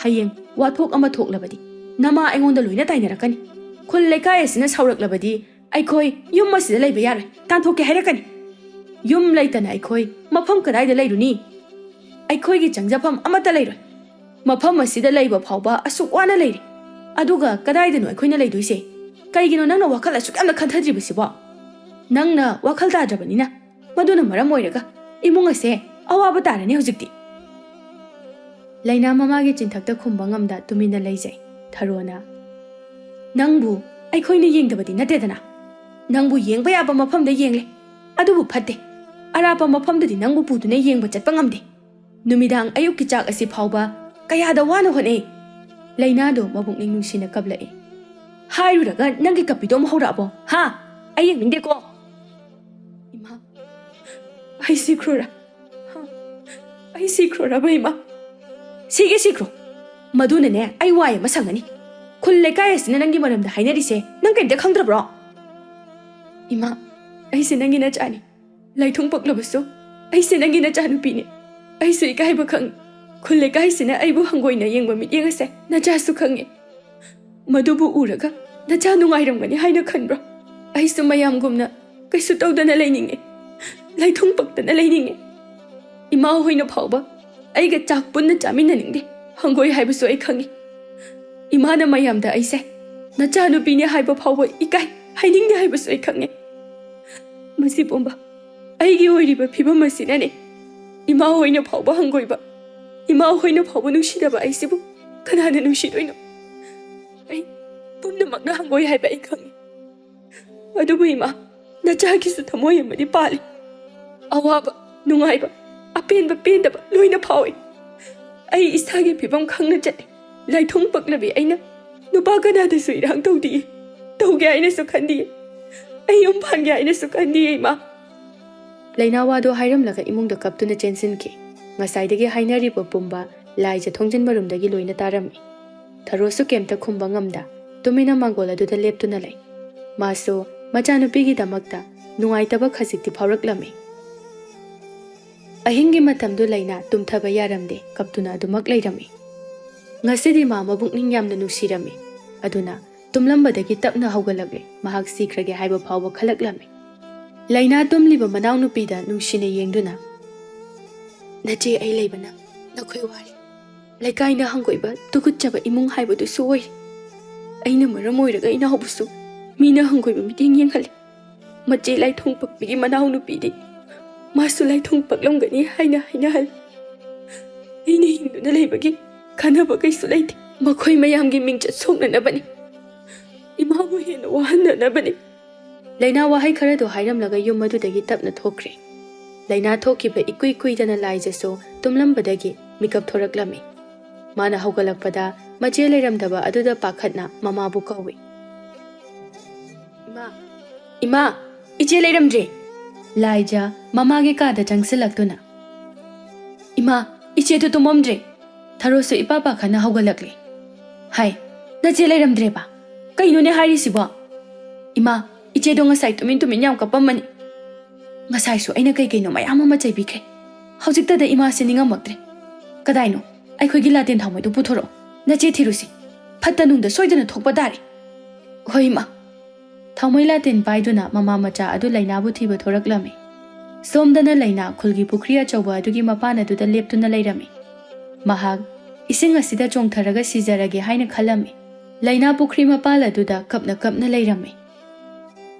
"ꯍꯌꯦꯡ ꯋꯥꯊꯣꯛ ꯑꯃ ꯊꯣꯛꯂꯕꯗꯤ ꯅꯃꯥ ꯑꯩꯉꯣꯟꯗ ꯂꯣꯏꯅ ꯇꯥꯏꯅꯔꯛꯀꯅꯤ꯫ ꯈꯨꯜ ꯂꯩꯀꯥꯏ ꯑꯁꯤꯅ ꯁꯥꯎꯔꯛꯂꯕꯗꯤ ꯑꯩꯈꯣꯏ ꯌꯨꯝ ꯑꯁꯤꯗ ꯂꯩꯕ ꯌꯥꯔꯣꯏ, ꯇꯥꯟꯊꯣꯛꯀꯦ ꯍꯥꯏꯔꯛꯀꯅꯤ꯫ ꯌꯨꯝ ꯂꯩꯇꯅ ꯑꯩꯈꯣꯏ ꯃꯐꯝ ꯀꯗꯥꯏꯗ ꯂꯩꯔꯨꯅꯤ? ꯑꯩꯈꯣꯏꯒꯤ ꯆꯪꯖꯐꯝ ꯑꯃꯠꯇ ꯂꯩꯔꯣꯏ꯫ ꯃꯐꯝ ꯑꯁꯤꯗ ꯂꯩꯕ ꯐꯥꯎꯕ ꯑꯁꯨꯛ ꯋꯥꯅ ꯂꯩꯔꯤ, ꯑꯗꯨꯒ ꯀꯗꯥꯏꯗꯅꯣ ꯑꯩꯈꯣꯏꯅ ꯂꯩꯗꯣꯏꯁꯦ?" ꯀꯩꯒꯤꯅꯣ ꯅꯪꯅ ꯋꯥꯈꯜ ꯑꯁꯨꯛ ꯌꯥꯝꯅ ꯈꯟꯊꯗ꯭ꯔꯤꯕꯁꯤꯕꯣ? ꯅꯪꯅ ꯋꯥꯈꯜ ꯇꯥꯗ꯭ꯔꯕꯅꯤꯅ ꯃꯗꯨꯅ ꯃꯔꯝ ꯑꯣꯏꯔꯒ ꯏꯃꯨꯡ ꯑꯁꯦ ꯑꯋꯥꯕ ꯇꯥꯔꯅꯤ ꯍꯧꯖꯤꯛꯇꯤ꯫ ꯂꯩꯅꯥ ꯃꯃꯥꯒꯤ ꯆꯤꯟꯊꯛꯇ ꯈꯨꯝꯕ ꯉꯝꯗ ꯇꯨꯃꯤꯟꯅ ꯂꯩꯖꯩ꯫ ꯊꯔꯣꯅ, "ꯅꯪꯕꯨ ꯑꯩꯈꯣꯏꯅ ꯌꯦꯡꯗꯕꯗꯤ ꯅꯠꯇꯦꯗꯅ꯫ ꯅꯪꯕꯨ ꯌꯦꯡꯕ ꯌꯥꯕ ꯃꯐꯝꯗ ꯌꯦꯡꯂꯦ꯫ ꯑꯗꯨꯕꯨ ꯐꯠꯇꯦ꯫ ꯑꯔꯥꯞꯄ ꯃꯐꯝꯗꯗꯤ ꯅꯪꯕꯨ ꯄꯨꯗꯨꯅ ꯌꯦꯡꯕ ꯆꯠꯄ ꯉꯝꯗꯦ꯫ ꯅꯨꯃꯤꯗꯥꯡ ꯑꯌꯨꯛꯀꯤ ꯆꯥꯛ ꯑꯁꯤ ꯐꯥꯎꯕ ꯀꯌꯥꯗ ꯋꯥꯅ ꯍꯣꯠꯅꯩ꯫" ꯂꯩꯅꯥꯗꯣ ꯃꯕꯨꯛꯅꯤꯡ ꯅꯨꯡꯁꯤꯅ ꯀꯞꯂꯛꯏ꯫ "ꯍꯥꯏꯔꯨꯔꯒ ꯅꯪꯒꯤ ꯀꯞꯄꯤꯗꯣ ꯑꯃꯨꯛ ꯍꯧꯔꯛꯑꯕꯣ? ꯍꯥ? ꯑꯩ ꯌꯦꯡꯅꯤꯡꯗꯦꯀꯣ꯫" "ꯏꯃꯥ, ꯑꯩ ꯁꯤꯈ꯭ꯔꯣꯔꯥ? ꯍꯥ? ꯑꯩ ꯁꯤꯈ꯭ꯔꯣꯔꯕ, ꯏꯃꯥ?" "ꯁꯤꯒꯦ ꯁꯤꯈ꯭ꯔꯣ꯫ ꯃꯗꯨꯅꯅꯦ ꯑꯩ ꯋꯥꯏ ꯑꯃ ꯁꯪꯉꯅꯤ꯫ ꯈꯨꯜ ꯂꯩꯀꯥꯏ ꯑꯁꯤꯅ ꯅꯪꯒꯤ ꯃꯔꯝꯗ ꯍꯥꯏꯅꯔꯤꯁꯦ ꯅꯪ ꯀꯩꯝꯇ ꯈꯪꯗ꯭ꯔꯕ꯭ꯔꯣ?" "ꯏꯃꯥ, ꯑꯩꯁꯦ ꯅꯪꯒꯤ ꯅꯆꯥꯅꯤ꯫ ꯂꯥꯏꯊꯨꯡ ꯄꯛꯂꯕꯁꯨ ꯑꯩꯁꯦ ꯅꯪꯒꯤ ꯅꯆꯥꯅꯨꯄꯤꯅꯤ꯫ ꯑꯩꯁꯨ ꯏꯀꯥꯏꯕ ꯈꯪꯉꯤ꯫ ꯈꯨꯜ ꯂꯩꯀꯥꯏꯁꯤꯅ ꯑꯩꯕꯨ ꯍꯪꯒꯣꯏꯅ ꯌꯦꯡꯕ ꯃꯤꯠꯌꯦꯡ ꯑꯁꯦ ꯅꯆꯥꯁꯨ ꯈꯪꯉꯤ꯫ ꯃꯗꯨꯕꯨ ꯎꯔꯒ ꯅꯆꯥ ꯅꯨꯡꯉꯥꯏꯔꯝꯒꯅꯤ ꯍꯥꯏꯅ ꯈꯟꯕ꯭ꯔꯣ? ꯑꯩꯁꯨ ꯃꯌꯥꯝꯒꯨꯝꯅ ꯀꯩꯁꯨ ꯇꯧꯗꯅ ꯂꯩꯅꯤꯡꯉꯤ꯫ ꯂꯥꯏꯊꯨꯡ ꯄꯛꯇꯅ ꯂꯩꯅꯤꯡꯉꯤ꯫ ꯏꯃꯥ ꯍꯣꯏꯅ ꯐꯥꯎꯕ ꯑꯩꯒ ꯆꯥꯛ ꯄꯨꯟꯅ ꯆꯥꯃꯤꯟꯅꯅꯤꯡꯗꯦ꯫ ꯍꯪꯒꯣꯏ ꯍꯥꯏꯕꯁꯨ ꯑꯩ ꯈꯪꯉꯤ꯫ ꯏꯃꯥꯅ ꯃꯌꯥꯝꯗ ꯑꯩꯁꯦ ꯅꯆꯥꯅꯨꯄꯤꯅꯤ ꯍꯥꯏꯕ ꯐꯥꯎꯕ ꯏꯀꯥꯏ ꯍꯥꯏꯅꯤꯡꯗꯦ ꯍꯥꯏꯕꯁꯨ ꯑꯩ ꯈꯪꯉꯤ꯫ ꯃꯁꯤ ꯄꯨꯝꯕ ꯑꯩꯒꯤ ꯑꯣꯏꯔꯤꯕ ꯐꯤꯕꯝ ꯑꯁꯤꯅꯅꯦ ꯏꯃꯥ ꯍꯣꯏꯅ ꯐꯥꯎꯕ ꯍꯪꯒꯣꯏꯕ, ꯏꯃꯥ ꯍꯣꯏꯅ ꯐꯥꯎꯕ ꯅꯨꯡꯁꯤꯗꯕ ꯑꯩꯁꯤꯕꯨ ꯀꯅꯥꯅ ꯅꯨꯡꯁꯤꯗꯣꯏꯅꯣ? ꯑꯩ ꯄꯨꯝꯅꯃꯛꯅ ꯍꯪꯒꯣꯏ ꯍꯥꯏꯕ ꯑꯩ ꯈꯪꯉꯤ꯫ ꯑꯗꯨꯕꯨ ꯏꯃꯥ, ꯅꯆꯥꯒꯤꯁꯨ ꯊꯃꯣꯏ ꯑꯃꯗꯤ ꯄꯥꯜꯂꯤ꯫ ꯑꯋꯥꯕ, ꯅꯨꯡꯉꯥꯏꯕ, ꯑꯄꯦꯟꯕ, ꯄꯦꯟꯗꯕ ꯂꯣꯏꯅ ꯐꯥꯎꯏ꯫ ꯑꯩ ꯏꯁꯥꯒꯤ ꯐꯤꯕꯝ ꯈꯪꯅ ꯆꯠꯂꯤ꯫ ꯂꯥꯏꯊꯨꯡ ꯄꯛꯂꯕꯤ ꯑꯩꯅ ꯅꯨꯄꯥ ꯀꯅꯥꯗꯁꯨ ꯏꯔꯥꯡ ꯇꯧꯗꯤꯌꯦ, ꯇꯧꯒꯦ ꯍꯥꯏꯅꯁꯨ ꯈꯟꯗꯤꯌꯦ꯫ ꯑꯩ ꯌꯨꯝ ꯄꯥꯟꯒꯦ ꯍꯥꯏꯅꯁꯨ ꯈꯟꯗꯤꯌꯦ, ꯏꯃꯥ꯫" ꯂꯩꯅꯥ ꯋꯥꯗꯨ ꯍꯥꯏꯔꯝꯂꯒ ꯏꯃꯨꯡꯗ ꯀꯞꯇꯨꯅ ꯆꯦꯟꯁꯤꯟꯈꯤ꯫ ꯉꯁꯥꯏꯗꯒꯤ ꯍꯥꯏꯅꯔꯤꯕ ꯄꯨꯝꯕ ꯂꯥꯏꯖ ꯊꯣꯡꯖꯤꯟ ꯃꯔꯨꯝꯗꯒꯤ ꯂꯣꯏꯅ ꯇꯥꯔꯝꯃꯤ꯫ ꯊꯔꯣꯁꯨ ꯀꯩꯝꯇ ꯈꯨꯝꯕ ꯉꯝꯗ ꯇꯨꯃꯤꯟꯅ ꯃꯥꯡꯒꯣꯜ ꯑꯗꯨꯗ ꯂꯦꯞꯇꯨꯅ ꯂꯩ꯫ ꯃꯥꯁꯨ ꯃꯆꯥꯅꯨꯄꯤꯒꯤꯗꯃꯛꯇ ꯅꯨꯡꯉꯥꯏꯇꯕ ꯈꯖꯤꯛꯇꯤ ꯐꯥꯎꯔꯛꯂꯝꯃꯤ꯫ ꯑꯍꯤꯡꯒꯤ ꯃꯇꯝꯗꯨ ꯂꯩꯅꯥ ꯇꯨꯝꯊꯕ ꯌꯥꯔꯝꯗꯦ, ꯀꯞꯇꯨꯅ ꯑꯗꯨꯃꯛ ꯂꯩꯔꯝꯃꯤ꯫ ꯉꯁꯤꯗꯤ ꯃꯥ ꯃꯕꯨꯛꯅꯤꯡ ꯌꯥꯝꯅ ꯅꯨꯡꯁꯤꯔꯝꯃꯤ꯫ ꯑꯗꯨꯅ ꯇꯨꯝꯂꯝꯕꯗꯒꯤ ꯇꯞꯅ ꯍꯧꯒꯠꯂꯛꯂꯦ꯫ ꯃꯍꯥꯛ ꯁꯤꯈ꯭ꯔꯒꯦ ꯍꯥꯏꯕ ꯐꯥꯎꯕ ꯈꯜꯂꯛꯂꯝꯃꯤ꯫ ꯂꯩꯅꯥ ꯇꯨꯝꯂꯤꯕ ꯃꯅꯥꯎꯅꯨꯄꯤꯗ ꯅꯨꯡꯁꯤꯅ ꯌꯦꯡꯗꯨꯅ, "ꯅꯆꯦ ꯑꯩ ꯂꯩꯕꯅ ꯅꯈꯣꯏ ꯋꯥꯔꯤ꯫ ꯂꯩꯀꯥꯏꯅ ꯍꯪꯒꯣꯏꯕ, ꯇꯨꯀꯠꯆꯕ ꯏꯃꯨꯡ ꯍꯥꯏꯕꯗꯨꯁꯨ ꯑꯣꯏꯔꯤ꯫ ꯑꯩꯅ ꯃꯔꯝ ꯑꯣꯏꯔꯒ ꯏꯅꯥꯎꯕꯨꯁꯨ ꯃꯤꯅ ꯍꯪꯒꯣꯏꯕ ꯃꯤꯠꯌꯦꯡ ꯌꯦꯡꯍꯜꯂꯤ꯫ ꯃꯆꯦ ꯂꯥꯏꯊꯣꯡ ꯄꯛꯄꯤꯒꯤ ꯃꯅꯥꯎꯅꯨꯄꯤꯗꯤ ꯃꯥꯁꯨ ꯂꯥꯏꯊꯣꯡ ꯄꯛꯂꯝꯒꯅꯤ ꯍꯥꯏꯅ ꯍꯥꯏꯅꯍꯜꯂꯤ꯫ ꯑꯩꯅ ꯍꯤꯡꯗꯨꯅ ꯂꯩꯕꯒꯤ ꯀꯥꯟꯅꯕ ꯀꯩꯁꯨ ꯂꯩꯇꯦ꯫ ꯃꯈꯣꯏ ꯃꯌꯥꯝꯒꯤ ꯃꯤꯡꯆꯠ ꯁꯣꯛꯅꯅꯕꯅꯤ꯫ ꯏꯃꯥꯕꯨ ꯍꯦꯟꯅ ꯋꯥꯍꯟꯅꯅꯕꯅꯤ꯫ ꯂꯩꯅꯥ ꯋꯥꯍꯩ ꯈꯔꯗꯨ ꯍꯥꯏꯔꯝꯂꯒ ꯌꯨꯝ ꯑꯗꯨꯗꯒꯤ ꯇꯞꯅ ꯊꯣꯛꯈ꯭ꯔꯦ꯫ ꯂꯩꯅꯥ ꯊꯣꯛꯈꯤꯕ ꯏꯀꯨꯏ ꯀꯨꯏꯗꯅ ꯂꯥꯏꯖꯁꯨ ꯇꯨꯝꯂꯝꯕꯗꯒꯤ ꯃꯤꯀꯞ ꯊꯣꯔꯛꯂꯝꯃꯤ꯫ ꯃꯥꯅ ꯍꯧꯒꯠꯂꯛꯄꯗ ꯃꯆꯦ ꯂꯩꯔꯝꯗꯕ ꯑꯗꯨꯗ ꯄꯥꯈꯠꯅ ꯃꯃꯥꯕꯨ ꯀꯧꯏ꯫ "ꯏꯃꯥ, ꯏꯃꯥ, ꯏꯆꯦ ꯂꯩꯔꯝꯗ꯭ꯔꯦ!" ꯂꯥꯏꯖ ꯃꯃꯥꯒꯤ ꯀꯥꯗ ꯆꯪꯁꯤꯜꯂꯛꯇꯨꯅ, "ꯏꯃꯥ, ꯏꯆꯦꯗꯨ ꯇꯨꯝꯃꯝꯗ꯭ꯔꯦ!" ꯊꯔꯣꯁꯨ ꯏꯄꯥ ꯄꯥꯈꯠꯅ ꯍꯧꯒꯠꯂꯛꯂꯦ꯫ "ꯍꯥꯏ, ꯅꯆꯦ ꯂꯩꯔꯝꯗ꯭ꯔꯦꯕ? ꯀꯩꯅꯣꯅꯦ ꯍꯥꯏꯔꯤꯁꯤꯕꯣ? ꯏꯃꯥ, ꯏꯆꯦꯗꯣ ꯉꯁꯥꯏ ꯇꯨꯃꯤꯟ ꯇꯨꯃꯤꯟ ꯌꯥꯝ ꯀꯞꯄꯝꯕꯅꯤ꯫ ꯉꯁꯥꯏꯁꯨ ꯑꯩꯅ ꯀꯩ ꯀꯩꯅꯣ ꯃꯌꯥꯝ ꯑꯃ ꯆꯩꯕꯤꯈ꯭ꯔꯦ꯫ ꯍꯧꯖꯤꯛꯇꯗ ꯏꯃꯥꯁꯦ ꯅꯤꯡꯉꯝꯃꯛꯇ꯭ꯔꯦ꯫ ꯀꯗꯥꯏꯅꯣ? ꯑꯩꯈꯣꯏꯒꯤ ꯂꯥꯇꯦꯟ ꯊꯥꯎꯃꯩꯗꯨ ꯄꯨꯊꯣꯔꯛꯑꯣ꯫ ꯅꯆꯦ ꯊꯤꯔꯨꯁꯤ꯫ ꯐꯠꯇ ꯅꯨꯡꯗ ꯁꯣꯏꯗꯅ ꯊꯣꯛꯄ ꯇꯥꯔꯦ꯫" "ꯍꯣꯏ, ꯏꯃꯥ꯫" ꯊꯥꯎꯃꯩ ꯂꯥꯇꯦꯟ ꯄꯥꯏꯗꯨꯅ ꯃꯃꯥ ꯃꯆꯥ ꯑꯗꯨ ꯂꯩꯅꯥꯕꯨ ꯊꯤꯕ ꯊꯣꯔꯛꯂꯝꯃꯤ꯫ ꯁꯣꯝꯗꯅ ꯂꯩꯅꯥ ꯈꯨꯜꯒꯤ ꯄꯨꯈ꯭ꯔꯤ ꯑꯆꯧꯕ ꯑꯗꯨꯒꯤ ꯃꯄꯥꯟ ꯑꯗꯨꯗ ꯂꯦꯞꯇꯨꯅ ꯂꯩꯔꯝꯃꯤ꯫ ꯃꯍꯥꯛ ꯏꯁꯤꯡ ꯑꯁꯤꯗ ꯆꯣꯡꯊꯔꯒ ꯁꯤꯖꯔꯒꯦ ꯍꯥꯏꯅ ꯈꯜꯂꯝꯃꯤ꯫ ꯂꯩꯅꯥ ꯄꯨꯈ꯭ꯔꯤ ꯃꯄꯥꯜ ꯑꯗꯨꯗ ꯀꯞꯅ ꯀꯞꯅ ꯂꯩꯔꯝꯃꯤ꯫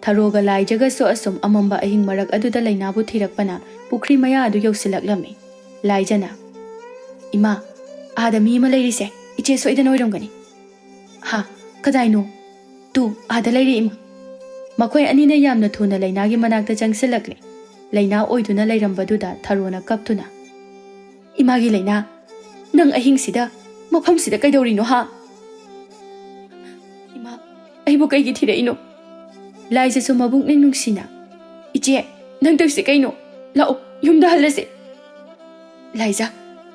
ꯊꯔꯣꯒ ꯂꯥꯏꯖꯒꯁꯨ ꯑꯁꯨꯝ ꯑꯃꯝꯕ ꯑꯍꯤꯡ ꯃꯔꯛ ꯑꯗꯨꯗ ꯂꯩꯅꯥꯕꯨ ꯊꯤꯔꯛꯄꯅ ꯄꯨꯈ꯭ꯔꯤ ꯃꯌꯥ ꯑꯗꯨ ꯌꯧꯁꯤꯜꯂꯛꯂꯝꯃꯤ꯫ ꯂꯥꯏꯖꯅ, "ꯏꯃꯥ, ꯑꯥꯗ ꯃꯤ ꯑꯃ ꯂꯩꯔꯤꯁꯦ ꯏꯆꯦ ꯁꯣꯏꯗꯅ ꯑꯣꯏꯔꯝꯒꯅꯤ꯫" "ꯍꯥ? ꯀꯗꯥꯏꯅꯣ?" "ꯇꯨ, ꯑꯥꯗ ꯂꯩꯔꯦ, ꯏꯃꯥ꯫" ꯃꯈꯣꯏ ꯑꯅꯤꯅ ꯌꯥꯝꯅ ꯊꯨꯅ ꯂꯩꯅꯥꯒꯤ ꯃꯅꯥꯛꯇ ꯆꯪꯁꯤꯜꯂꯛꯂꯦ꯫ ꯂꯩꯅꯥ ꯑꯣꯏꯗꯨꯅ ꯂꯩꯔꯝꯕꯗꯨꯗ ꯊꯔꯣꯅ ꯀꯞꯇꯨꯅ, "ꯏꯃꯥꯒꯤ ꯂꯩꯅꯥ, ꯅꯪ ꯑꯍꯤꯡꯁꯤꯗ ꯃꯐꯝꯁꯤꯗ ꯀꯩꯗꯧꯔꯤꯅꯣ, ꯍꯥ?" "ꯏꯃꯥ, ꯑꯩꯕꯨ ꯀꯩꯒꯤ ꯊꯤꯔꯛꯏꯅꯣ?" ꯂꯥꯏꯖꯁꯨ ꯃꯕꯨꯛꯅꯤꯡ ꯅꯨꯡꯁꯤꯅ, "ꯏꯆꯦ, ꯅꯪ ꯇꯧꯔꯤꯁꯦ ꯀꯩꯅꯣ? ꯂꯥꯛꯑꯣ, ꯌꯨꯝꯗ ꯍꯜꯂꯁꯦ꯫" "ꯂꯥꯏꯖ,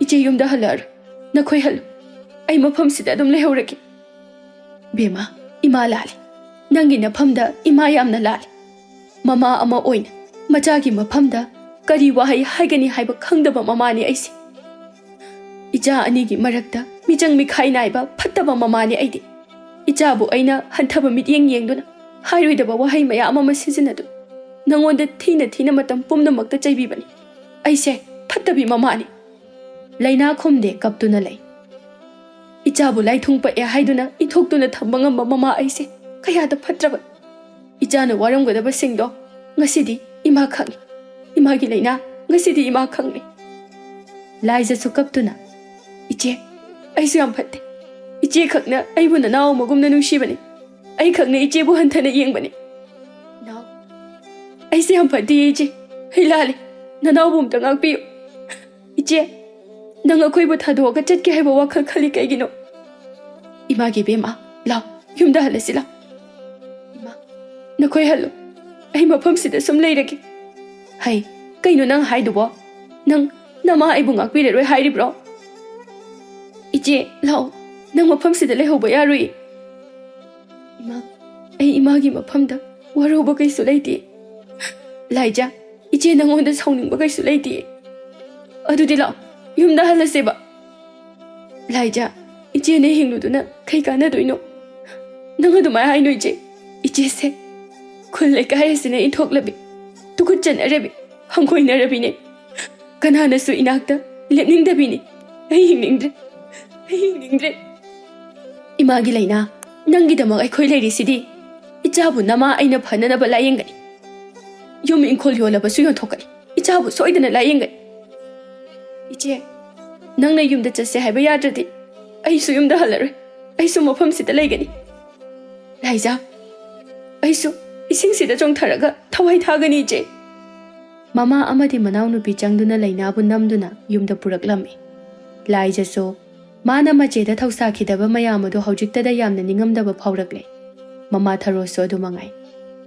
ꯏꯆꯦ ꯌꯨꯝꯗ ꯍꯜꯂꯛꯑꯔꯣꯏ꯫ ꯅꯈꯣꯏ ꯍꯜꯂꯨ꯫ ꯑꯩ ꯃꯐꯝꯁꯤꯗ ꯑꯗꯨꯝ ꯂꯩꯍꯧꯔꯒꯦ꯫" "ꯕꯦꯝꯃ, ꯏꯃꯥ ꯂꯥꯜꯂꯤ꯫ ꯅꯪꯒꯤ ꯅꯐꯝꯗ ꯏꯃꯥ ꯌꯥꯝꯅ ꯂꯥꯜꯂꯤ꯫ ꯃꯃꯥ ꯑꯃ ꯑꯣꯏꯅ ꯃꯆꯥꯒꯤ ꯃꯐꯝꯗ ꯀꯔꯤ ꯋꯥꯍꯩ ꯍꯥꯏꯒꯅꯤ ꯍꯥꯏꯕ ꯈꯪꯗꯕ ꯃꯃꯥꯅꯤ ꯑꯩꯁꯦ꯫ ꯏꯆꯥ ꯑꯅꯤꯒꯤ ꯃꯔꯛꯇ ꯃꯤꯆꯪ ꯃꯤꯈꯥꯏ ꯅꯥꯏꯕ ꯐꯠꯇꯕ ꯃꯃꯥꯅꯤ ꯑꯩꯗꯤ꯫ ꯏꯆꯥꯕꯨ ꯑꯩꯅ ꯍꯟꯊꯕ ꯃꯤꯠꯌꯦꯡ ꯌꯦꯡꯗꯨꯅ ꯍꯥꯏꯔꯣꯏꯗꯕ ꯋꯥꯍꯩ ꯃꯌꯥꯝ ꯑꯃ ꯁꯤꯖꯤꯟꯅꯗꯨꯅ ꯅꯉꯣꯟꯗ ꯊꯤꯅ ꯊꯤꯅ ꯃꯇꯝ ꯄꯨꯝꯅꯃꯛꯇ ꯆꯩꯕꯤꯕꯅꯤ꯫ ꯑꯩꯁꯦ ꯐꯠꯇꯕꯤ ꯃꯃꯥꯅꯤ꯫" ꯂꯩꯅꯥ ꯈꯨꯝꯗꯦ, ꯀꯞꯇꯨꯅ ꯂꯩ꯫ ꯏꯆꯥꯕꯨ ꯂꯥꯏꯊꯨꯡ ꯄꯛꯑꯦ ꯍꯥꯏꯗꯨꯅ ꯏꯟꯊꯣꯛꯇꯨꯅ ꯊꯝꯕ ꯉꯝꯕ ꯃꯃꯥ ꯑꯩꯁꯦ ꯀꯌꯥꯗ ꯐꯠꯇ꯭ꯔꯕ꯫ ꯏꯆꯥꯅ ꯋꯥꯔꯝꯒꯗꯕꯁꯤꯡꯗꯣ ꯉꯁꯤꯗꯤ ꯏꯃꯥ ꯈꯪꯉꯤ꯫ ꯏꯃꯥꯒꯤ ꯂꯥꯏꯅꯥ ꯉꯁꯤꯗꯤ ꯏꯃꯥ ꯈꯪꯂꯦ꯫ ꯂꯥꯏꯖꯁꯨ ꯀꯞꯇꯨꯅ, "ꯏꯆꯦ, ꯑꯩꯁꯨ ꯌꯥꯝ ꯐꯠꯇꯦ꯫ ꯏꯆꯦ ꯈꯛꯅ ꯑꯩꯕꯨ ꯅꯅꯥꯎ ꯑꯃꯒꯨꯝꯅ ꯅꯨꯡꯁꯤꯕꯅꯤ꯫ ꯑꯩ ꯈꯛꯅ ꯏꯆꯦꯕꯨ ꯍꯟꯊꯅ ꯌꯦꯡꯕꯅꯤ꯫ ꯏꯅꯥꯎ, ꯑꯩꯁꯦ ꯌꯥꯝ ꯐꯠꯇꯦ ꯏꯆꯦ꯫ ꯑꯩ ꯂꯥꯜꯂꯦ꯫ ꯅꯅꯥꯎꯕꯨ ꯑꯝꯇ ꯉꯥꯛꯄꯤꯌꯨ꯫ ꯏꯆꯦ, ꯅꯪ ꯑꯩꯈꯣꯏꯕꯨ ꯊꯥꯗꯣꯛꯑꯒ ꯆꯠꯀꯦ ꯍꯥꯏꯕ ꯋꯥꯈꯜ ꯈꯜꯂꯤ ꯀꯩꯒꯤꯅꯣ?" "ꯏꯃꯥꯒꯤ ꯏꯕꯦꯝꯃ, ꯂꯥꯎ, ꯌꯨꯝꯗ ꯍꯜꯂꯁꯤ ꯂꯥꯎ꯫" "ꯏꯃꯥ, ꯅꯈꯣꯏ ꯍꯜꯂꯨ꯫ ꯑꯩ ꯃꯐꯝꯁꯤꯗ ꯁꯨꯝ ꯂꯩꯔꯒꯦ꯫" "ꯍꯩ, ꯀꯩꯅꯣ ꯅꯪ ꯍꯥꯏꯗꯨꯕꯣ? ꯅꯪ ꯅꯃꯥ ꯑꯩꯕꯨ ꯉꯥꯛꯄꯤꯔꯔꯣꯏ ꯍꯥꯏꯔꯤꯕ꯭ꯔꯣ?" "ꯏꯆꯦ, ꯂꯥꯎ, ꯅꯪ ꯃꯐꯝꯁꯤꯗ ꯂꯩꯍꯧꯕ ꯌꯥꯔꯣꯏ꯫" "ꯏꯃꯥ, ꯑꯩ ꯏꯃꯥꯒꯤ ꯃꯐꯝꯗ ꯋꯥꯔꯧꯕ ꯀꯩꯁꯨ ꯂꯩꯇꯦ꯫ ꯂꯥꯏꯖꯥ, ꯏꯆꯦ ꯅꯪꯉꯣꯟꯗ ꯁꯥꯎꯅꯤꯡꯕ ꯀꯩꯁꯨ ꯂꯩꯇꯦ꯫ ꯑꯗꯨꯗꯤ ꯂꯥꯛꯑꯣ, ꯌꯨꯝꯗ ꯍꯜꯂꯁꯦꯕ꯫" "ꯂꯥꯏꯖꯥ, ꯏꯆꯦꯅ ꯍꯤꯡꯂꯨꯗꯨꯅ ꯀꯩ ꯀꯥꯟꯅꯗꯣꯏꯅꯣ? ꯅꯪ ꯑꯗꯨꯃꯥꯏꯅ ꯍꯥꯏꯅꯨ ꯏꯆꯦ꯫ ꯏꯆꯦꯁꯦ ꯈꯨꯜ ꯂꯩꯀꯥꯏ ꯑꯁꯤꯅ ꯏꯟꯊꯣꯛꯂꯕꯤ, ꯇꯨꯀꯠꯆꯅꯔꯕꯤ, ꯍꯪꯒꯣꯏꯅꯔꯕꯤꯅꯦ꯫ ꯀꯅꯥꯅꯁꯨ ꯏꯅꯥꯛꯇ ꯂꯦꯞꯅꯤꯡꯗꯕꯤꯅꯦ꯫ ꯑꯩ ꯍꯤꯡꯅꯤꯡꯗ꯭ꯔꯦ꯫ ꯑꯩ ꯍꯤꯡꯅꯤꯡꯗ꯭ꯔꯦ꯫ ꯏꯃꯥꯒꯤ ꯂꯥꯏꯅꯥ, ꯅꯪꯒꯤꯗꯃꯛ ꯑꯩꯈꯣꯏ ꯂꯩꯔꯤꯁꯤꯗꯤ꯫ ꯏꯆꯥꯕꯨ ꯅꯃꯥ ꯑꯩꯅ ꯐꯅꯅꯕ ꯂꯥꯌꯦꯡꯒꯅꯤ꯫ ꯌꯨꯝ ꯏꯪꯈꯣꯜ ꯌꯣꯜꯂꯕꯁꯨ ꯌꯣꯟꯊꯣꯛꯀꯅꯤ꯫ ꯏꯆꯥꯕꯨ ꯁꯣꯏꯗꯅ ꯂꯥꯌꯦꯡꯒꯅꯤ꯫" "ꯏꯆꯦ, ꯅꯪꯅ ꯌꯨꯝꯗ ꯆꯠꯁꯦ ꯍꯥꯏꯕ ꯌꯥꯗ꯭ꯔꯗꯤ ꯑꯩꯁꯨ ꯌꯨꯝꯗ ꯍꯜꯂꯔꯣꯏ꯫ ꯑꯩꯁꯨ ꯃꯐꯝꯁꯤꯗ ꯂꯩꯒꯅꯤ꯫ ꯂꯥꯏꯖꯥ, ꯑꯩꯁꯨ ꯏꯁꯤꯡꯁꯤꯗ ꯆꯣꯡꯊꯔꯒ ꯊꯋꯥꯏ ꯊꯥꯒꯅꯤ ꯏꯆꯦ꯫" ꯃꯃꯥ ꯑꯃꯗꯤ ꯃꯅꯥꯎꯅꯨꯄꯤ ꯆꯪꯗꯨꯅ ꯂꯥꯏꯅꯥꯕꯨ ꯅꯝꯗꯨꯅ ꯌꯨꯝꯗ ꯄꯨꯔꯛꯂꯝꯃꯤ꯫ ꯂꯥꯏꯖꯁꯨ ꯃꯥꯅ ꯃꯆꯦꯗ ꯊꯧꯁꯥꯈꯤꯗꯕ ꯃꯌꯥꯝ ꯑꯗꯨ ꯍꯧꯖꯤꯛꯇꯗ ꯌꯥꯝꯅ ꯅꯤꯡꯉꯝꯗꯕ ꯐꯥꯎꯔꯛꯂꯦ꯫ ꯃꯃꯥ ꯊꯔꯣꯁꯨ ꯑꯗꯨ ꯃꯉꯥꯏ꯫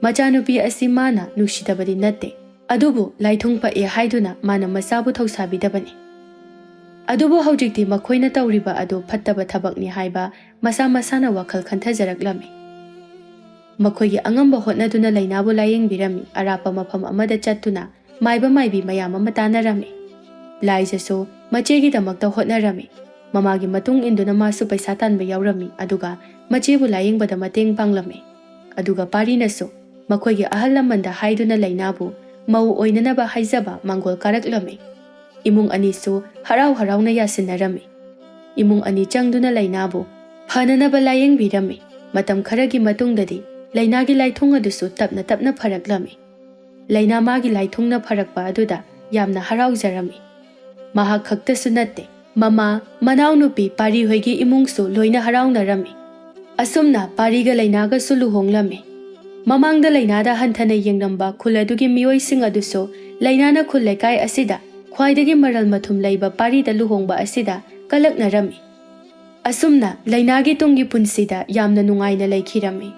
ꯃꯆꯥꯅꯨꯄꯤ ꯑꯁꯤ ꯃꯥꯅ ꯅꯨꯡꯁꯤꯗꯕꯗꯤ ꯅꯠꯇꯦ, ꯑꯗꯨꯕꯨ ꯂꯥꯏꯊꯨꯡ ꯄꯛꯑꯦ ꯍꯥꯏꯗꯨꯅ ꯃꯥꯅ ꯃꯆꯥꯕꯨ ꯊꯧꯁꯥꯕꯤꯗꯕꯅꯤ꯫ ꯑꯗꯨꯕꯨ ꯍꯧꯖꯤꯛꯇꯤ ꯃꯈꯣꯏꯅ ꯇꯧꯔꯤꯕ ꯑꯗꯨ ꯐꯠꯇꯕ ꯊꯕꯛꯅꯤ ꯍꯥꯏꯕ ꯃꯁꯥ ꯃꯁꯥꯅ ꯋꯥꯈꯜ ꯈꯟꯊꯖꯔꯛꯂꯝꯃꯤ꯫ ꯃꯈꯣꯏꯒꯤ ꯑꯉꯝꯕ ꯍꯣꯠꯅꯗꯨꯅ ꯂꯥꯏꯅꯥꯕꯨ ꯂꯥꯌꯦꯡꯕꯤꯔꯝꯃꯤ꯫ ꯑꯔꯥꯞꯄ ꯃꯐꯝ ꯑꯃꯗ ꯆꯠꯇꯨꯅ ꯃꯥꯏꯕ ꯃꯥꯏꯕꯤ ꯃꯌꯥꯝ ꯑꯃ ꯇꯥꯟꯅꯔꯝꯃꯤ꯫ ꯂꯥꯏꯖꯁꯨ ꯃꯆꯦꯒꯤꯗꯃꯛꯇ ꯍꯣꯠꯅꯔꯝꯃꯤ꯫ ꯃꯃꯥꯒꯤ ꯃꯇꯨꯡ ꯏꯟꯗꯨꯅ ꯃꯥꯁꯨ ꯄꯩꯁꯥ ꯇꯥꯟꯕ ꯌꯥꯎꯔꯝꯃꯤ, ꯑꯗꯨꯒ ꯃꯆꯦꯕꯨ ꯂꯥꯌꯦꯡꯕꯗ ꯃꯇꯦꯡ ꯄꯥꯡꯂꯝꯃꯤ꯫ ꯑꯗꯨꯒ ꯄꯥꯔꯤꯅꯁꯨ ꯃꯈꯣꯏꯒꯤ ꯑꯍꯜ ꯂꯃꯟꯗ ꯍꯥꯏꯗꯨꯅ ꯂꯥꯏꯅꯥꯕꯨ ꯃꯧ ꯑꯣꯏꯅꯅꯕ ꯍꯥꯏꯖꯕ ꯃꯥꯡꯒꯣꯜ ꯀꯥꯔꯛꯂꯝꯃꯤ꯫ ꯏꯃꯨꯡ ꯑꯅꯤꯁꯨ ꯍꯔꯥꯎ ꯍꯔꯥꯎꯅ ꯌꯥꯁꯤꯟꯅꯔꯝꯃꯤ꯫ ꯏꯃꯨꯡ ꯑꯅꯤ ꯆꯪꯗꯨꯅ ꯂꯩꯅꯥꯕꯨ ꯐꯅꯅꯕ ꯂꯥꯌꯦꯡꯕꯤꯔꯝꯃꯤ꯫ ꯃꯇꯝ ꯈꯔꯒꯤ ꯃꯇꯨꯡꯗꯗꯤ ꯂꯩꯅꯥꯒꯤ ꯂꯥꯏꯊꯨꯡ ꯑꯗꯨꯁꯨ ꯇꯞꯅ ꯇꯞꯅ ꯐꯔꯛꯂꯝꯃꯤ꯫ ꯂꯩꯅꯥ ꯃꯥꯒꯤ ꯂꯥꯏꯊꯨꯡꯅ ꯐꯔꯛꯄ ꯑꯗꯨꯗ ꯌꯥꯝꯅ ꯍꯔꯥꯎꯖꯔꯝꯃꯤ꯫ ꯃꯍꯥꯛ ꯈꯛꯇꯁꯨ ꯅꯠꯇꯦ, ꯃꯃꯥ, ꯃꯅꯥꯎꯅꯨꯄꯤ ꯄꯥꯔꯤ ꯍꯣꯏꯒꯤ ꯏꯃꯨꯡꯁꯨ ꯂꯣꯏꯅ ꯍꯔꯥꯎꯅꯔꯝꯃꯤ꯫ ꯑꯁꯨꯝꯅ ꯄꯥꯔꯤꯒ ꯂꯩꯅꯥꯒꯁꯨ ꯂꯨꯍꯣꯡꯂꯝꯃꯤ꯫ ꯃꯃꯥꯡꯗ ꯂꯩꯅꯥꯗ ꯍꯟꯊꯅ ꯌꯦꯡꯂꯝꯕ ꯈꯨꯜ ꯑꯗꯨꯒꯤ ꯃꯤꯑꯣꯏꯁꯤꯡ ꯑꯗꯨꯁꯨ ꯂꯩꯅꯥꯅ ꯈꯨꯜ ꯂꯩꯀꯥꯏ ꯑꯁꯤꯗ ꯈ꯭ꯋꯥꯏꯗꯒꯤ ꯃꯔꯜ ꯃꯊꯨꯝ ꯂꯩꯕ ꯄꯥꯔꯤꯗ ꯂꯨꯍꯣꯡꯕ ꯑꯁꯤꯗ ꯀꯂꯛꯅꯔꯝꯃꯤ꯫ ꯑꯁꯨꯝꯅ ꯂꯩꯅꯥꯒꯤ ꯇꯨꯡꯒꯤ ꯄꯨꯟꯁꯤꯗ ꯌꯥꯝꯅ ꯅꯨꯡꯉꯥꯏꯅ ꯂꯩꯈꯤꯔꯝꯃꯤ꯫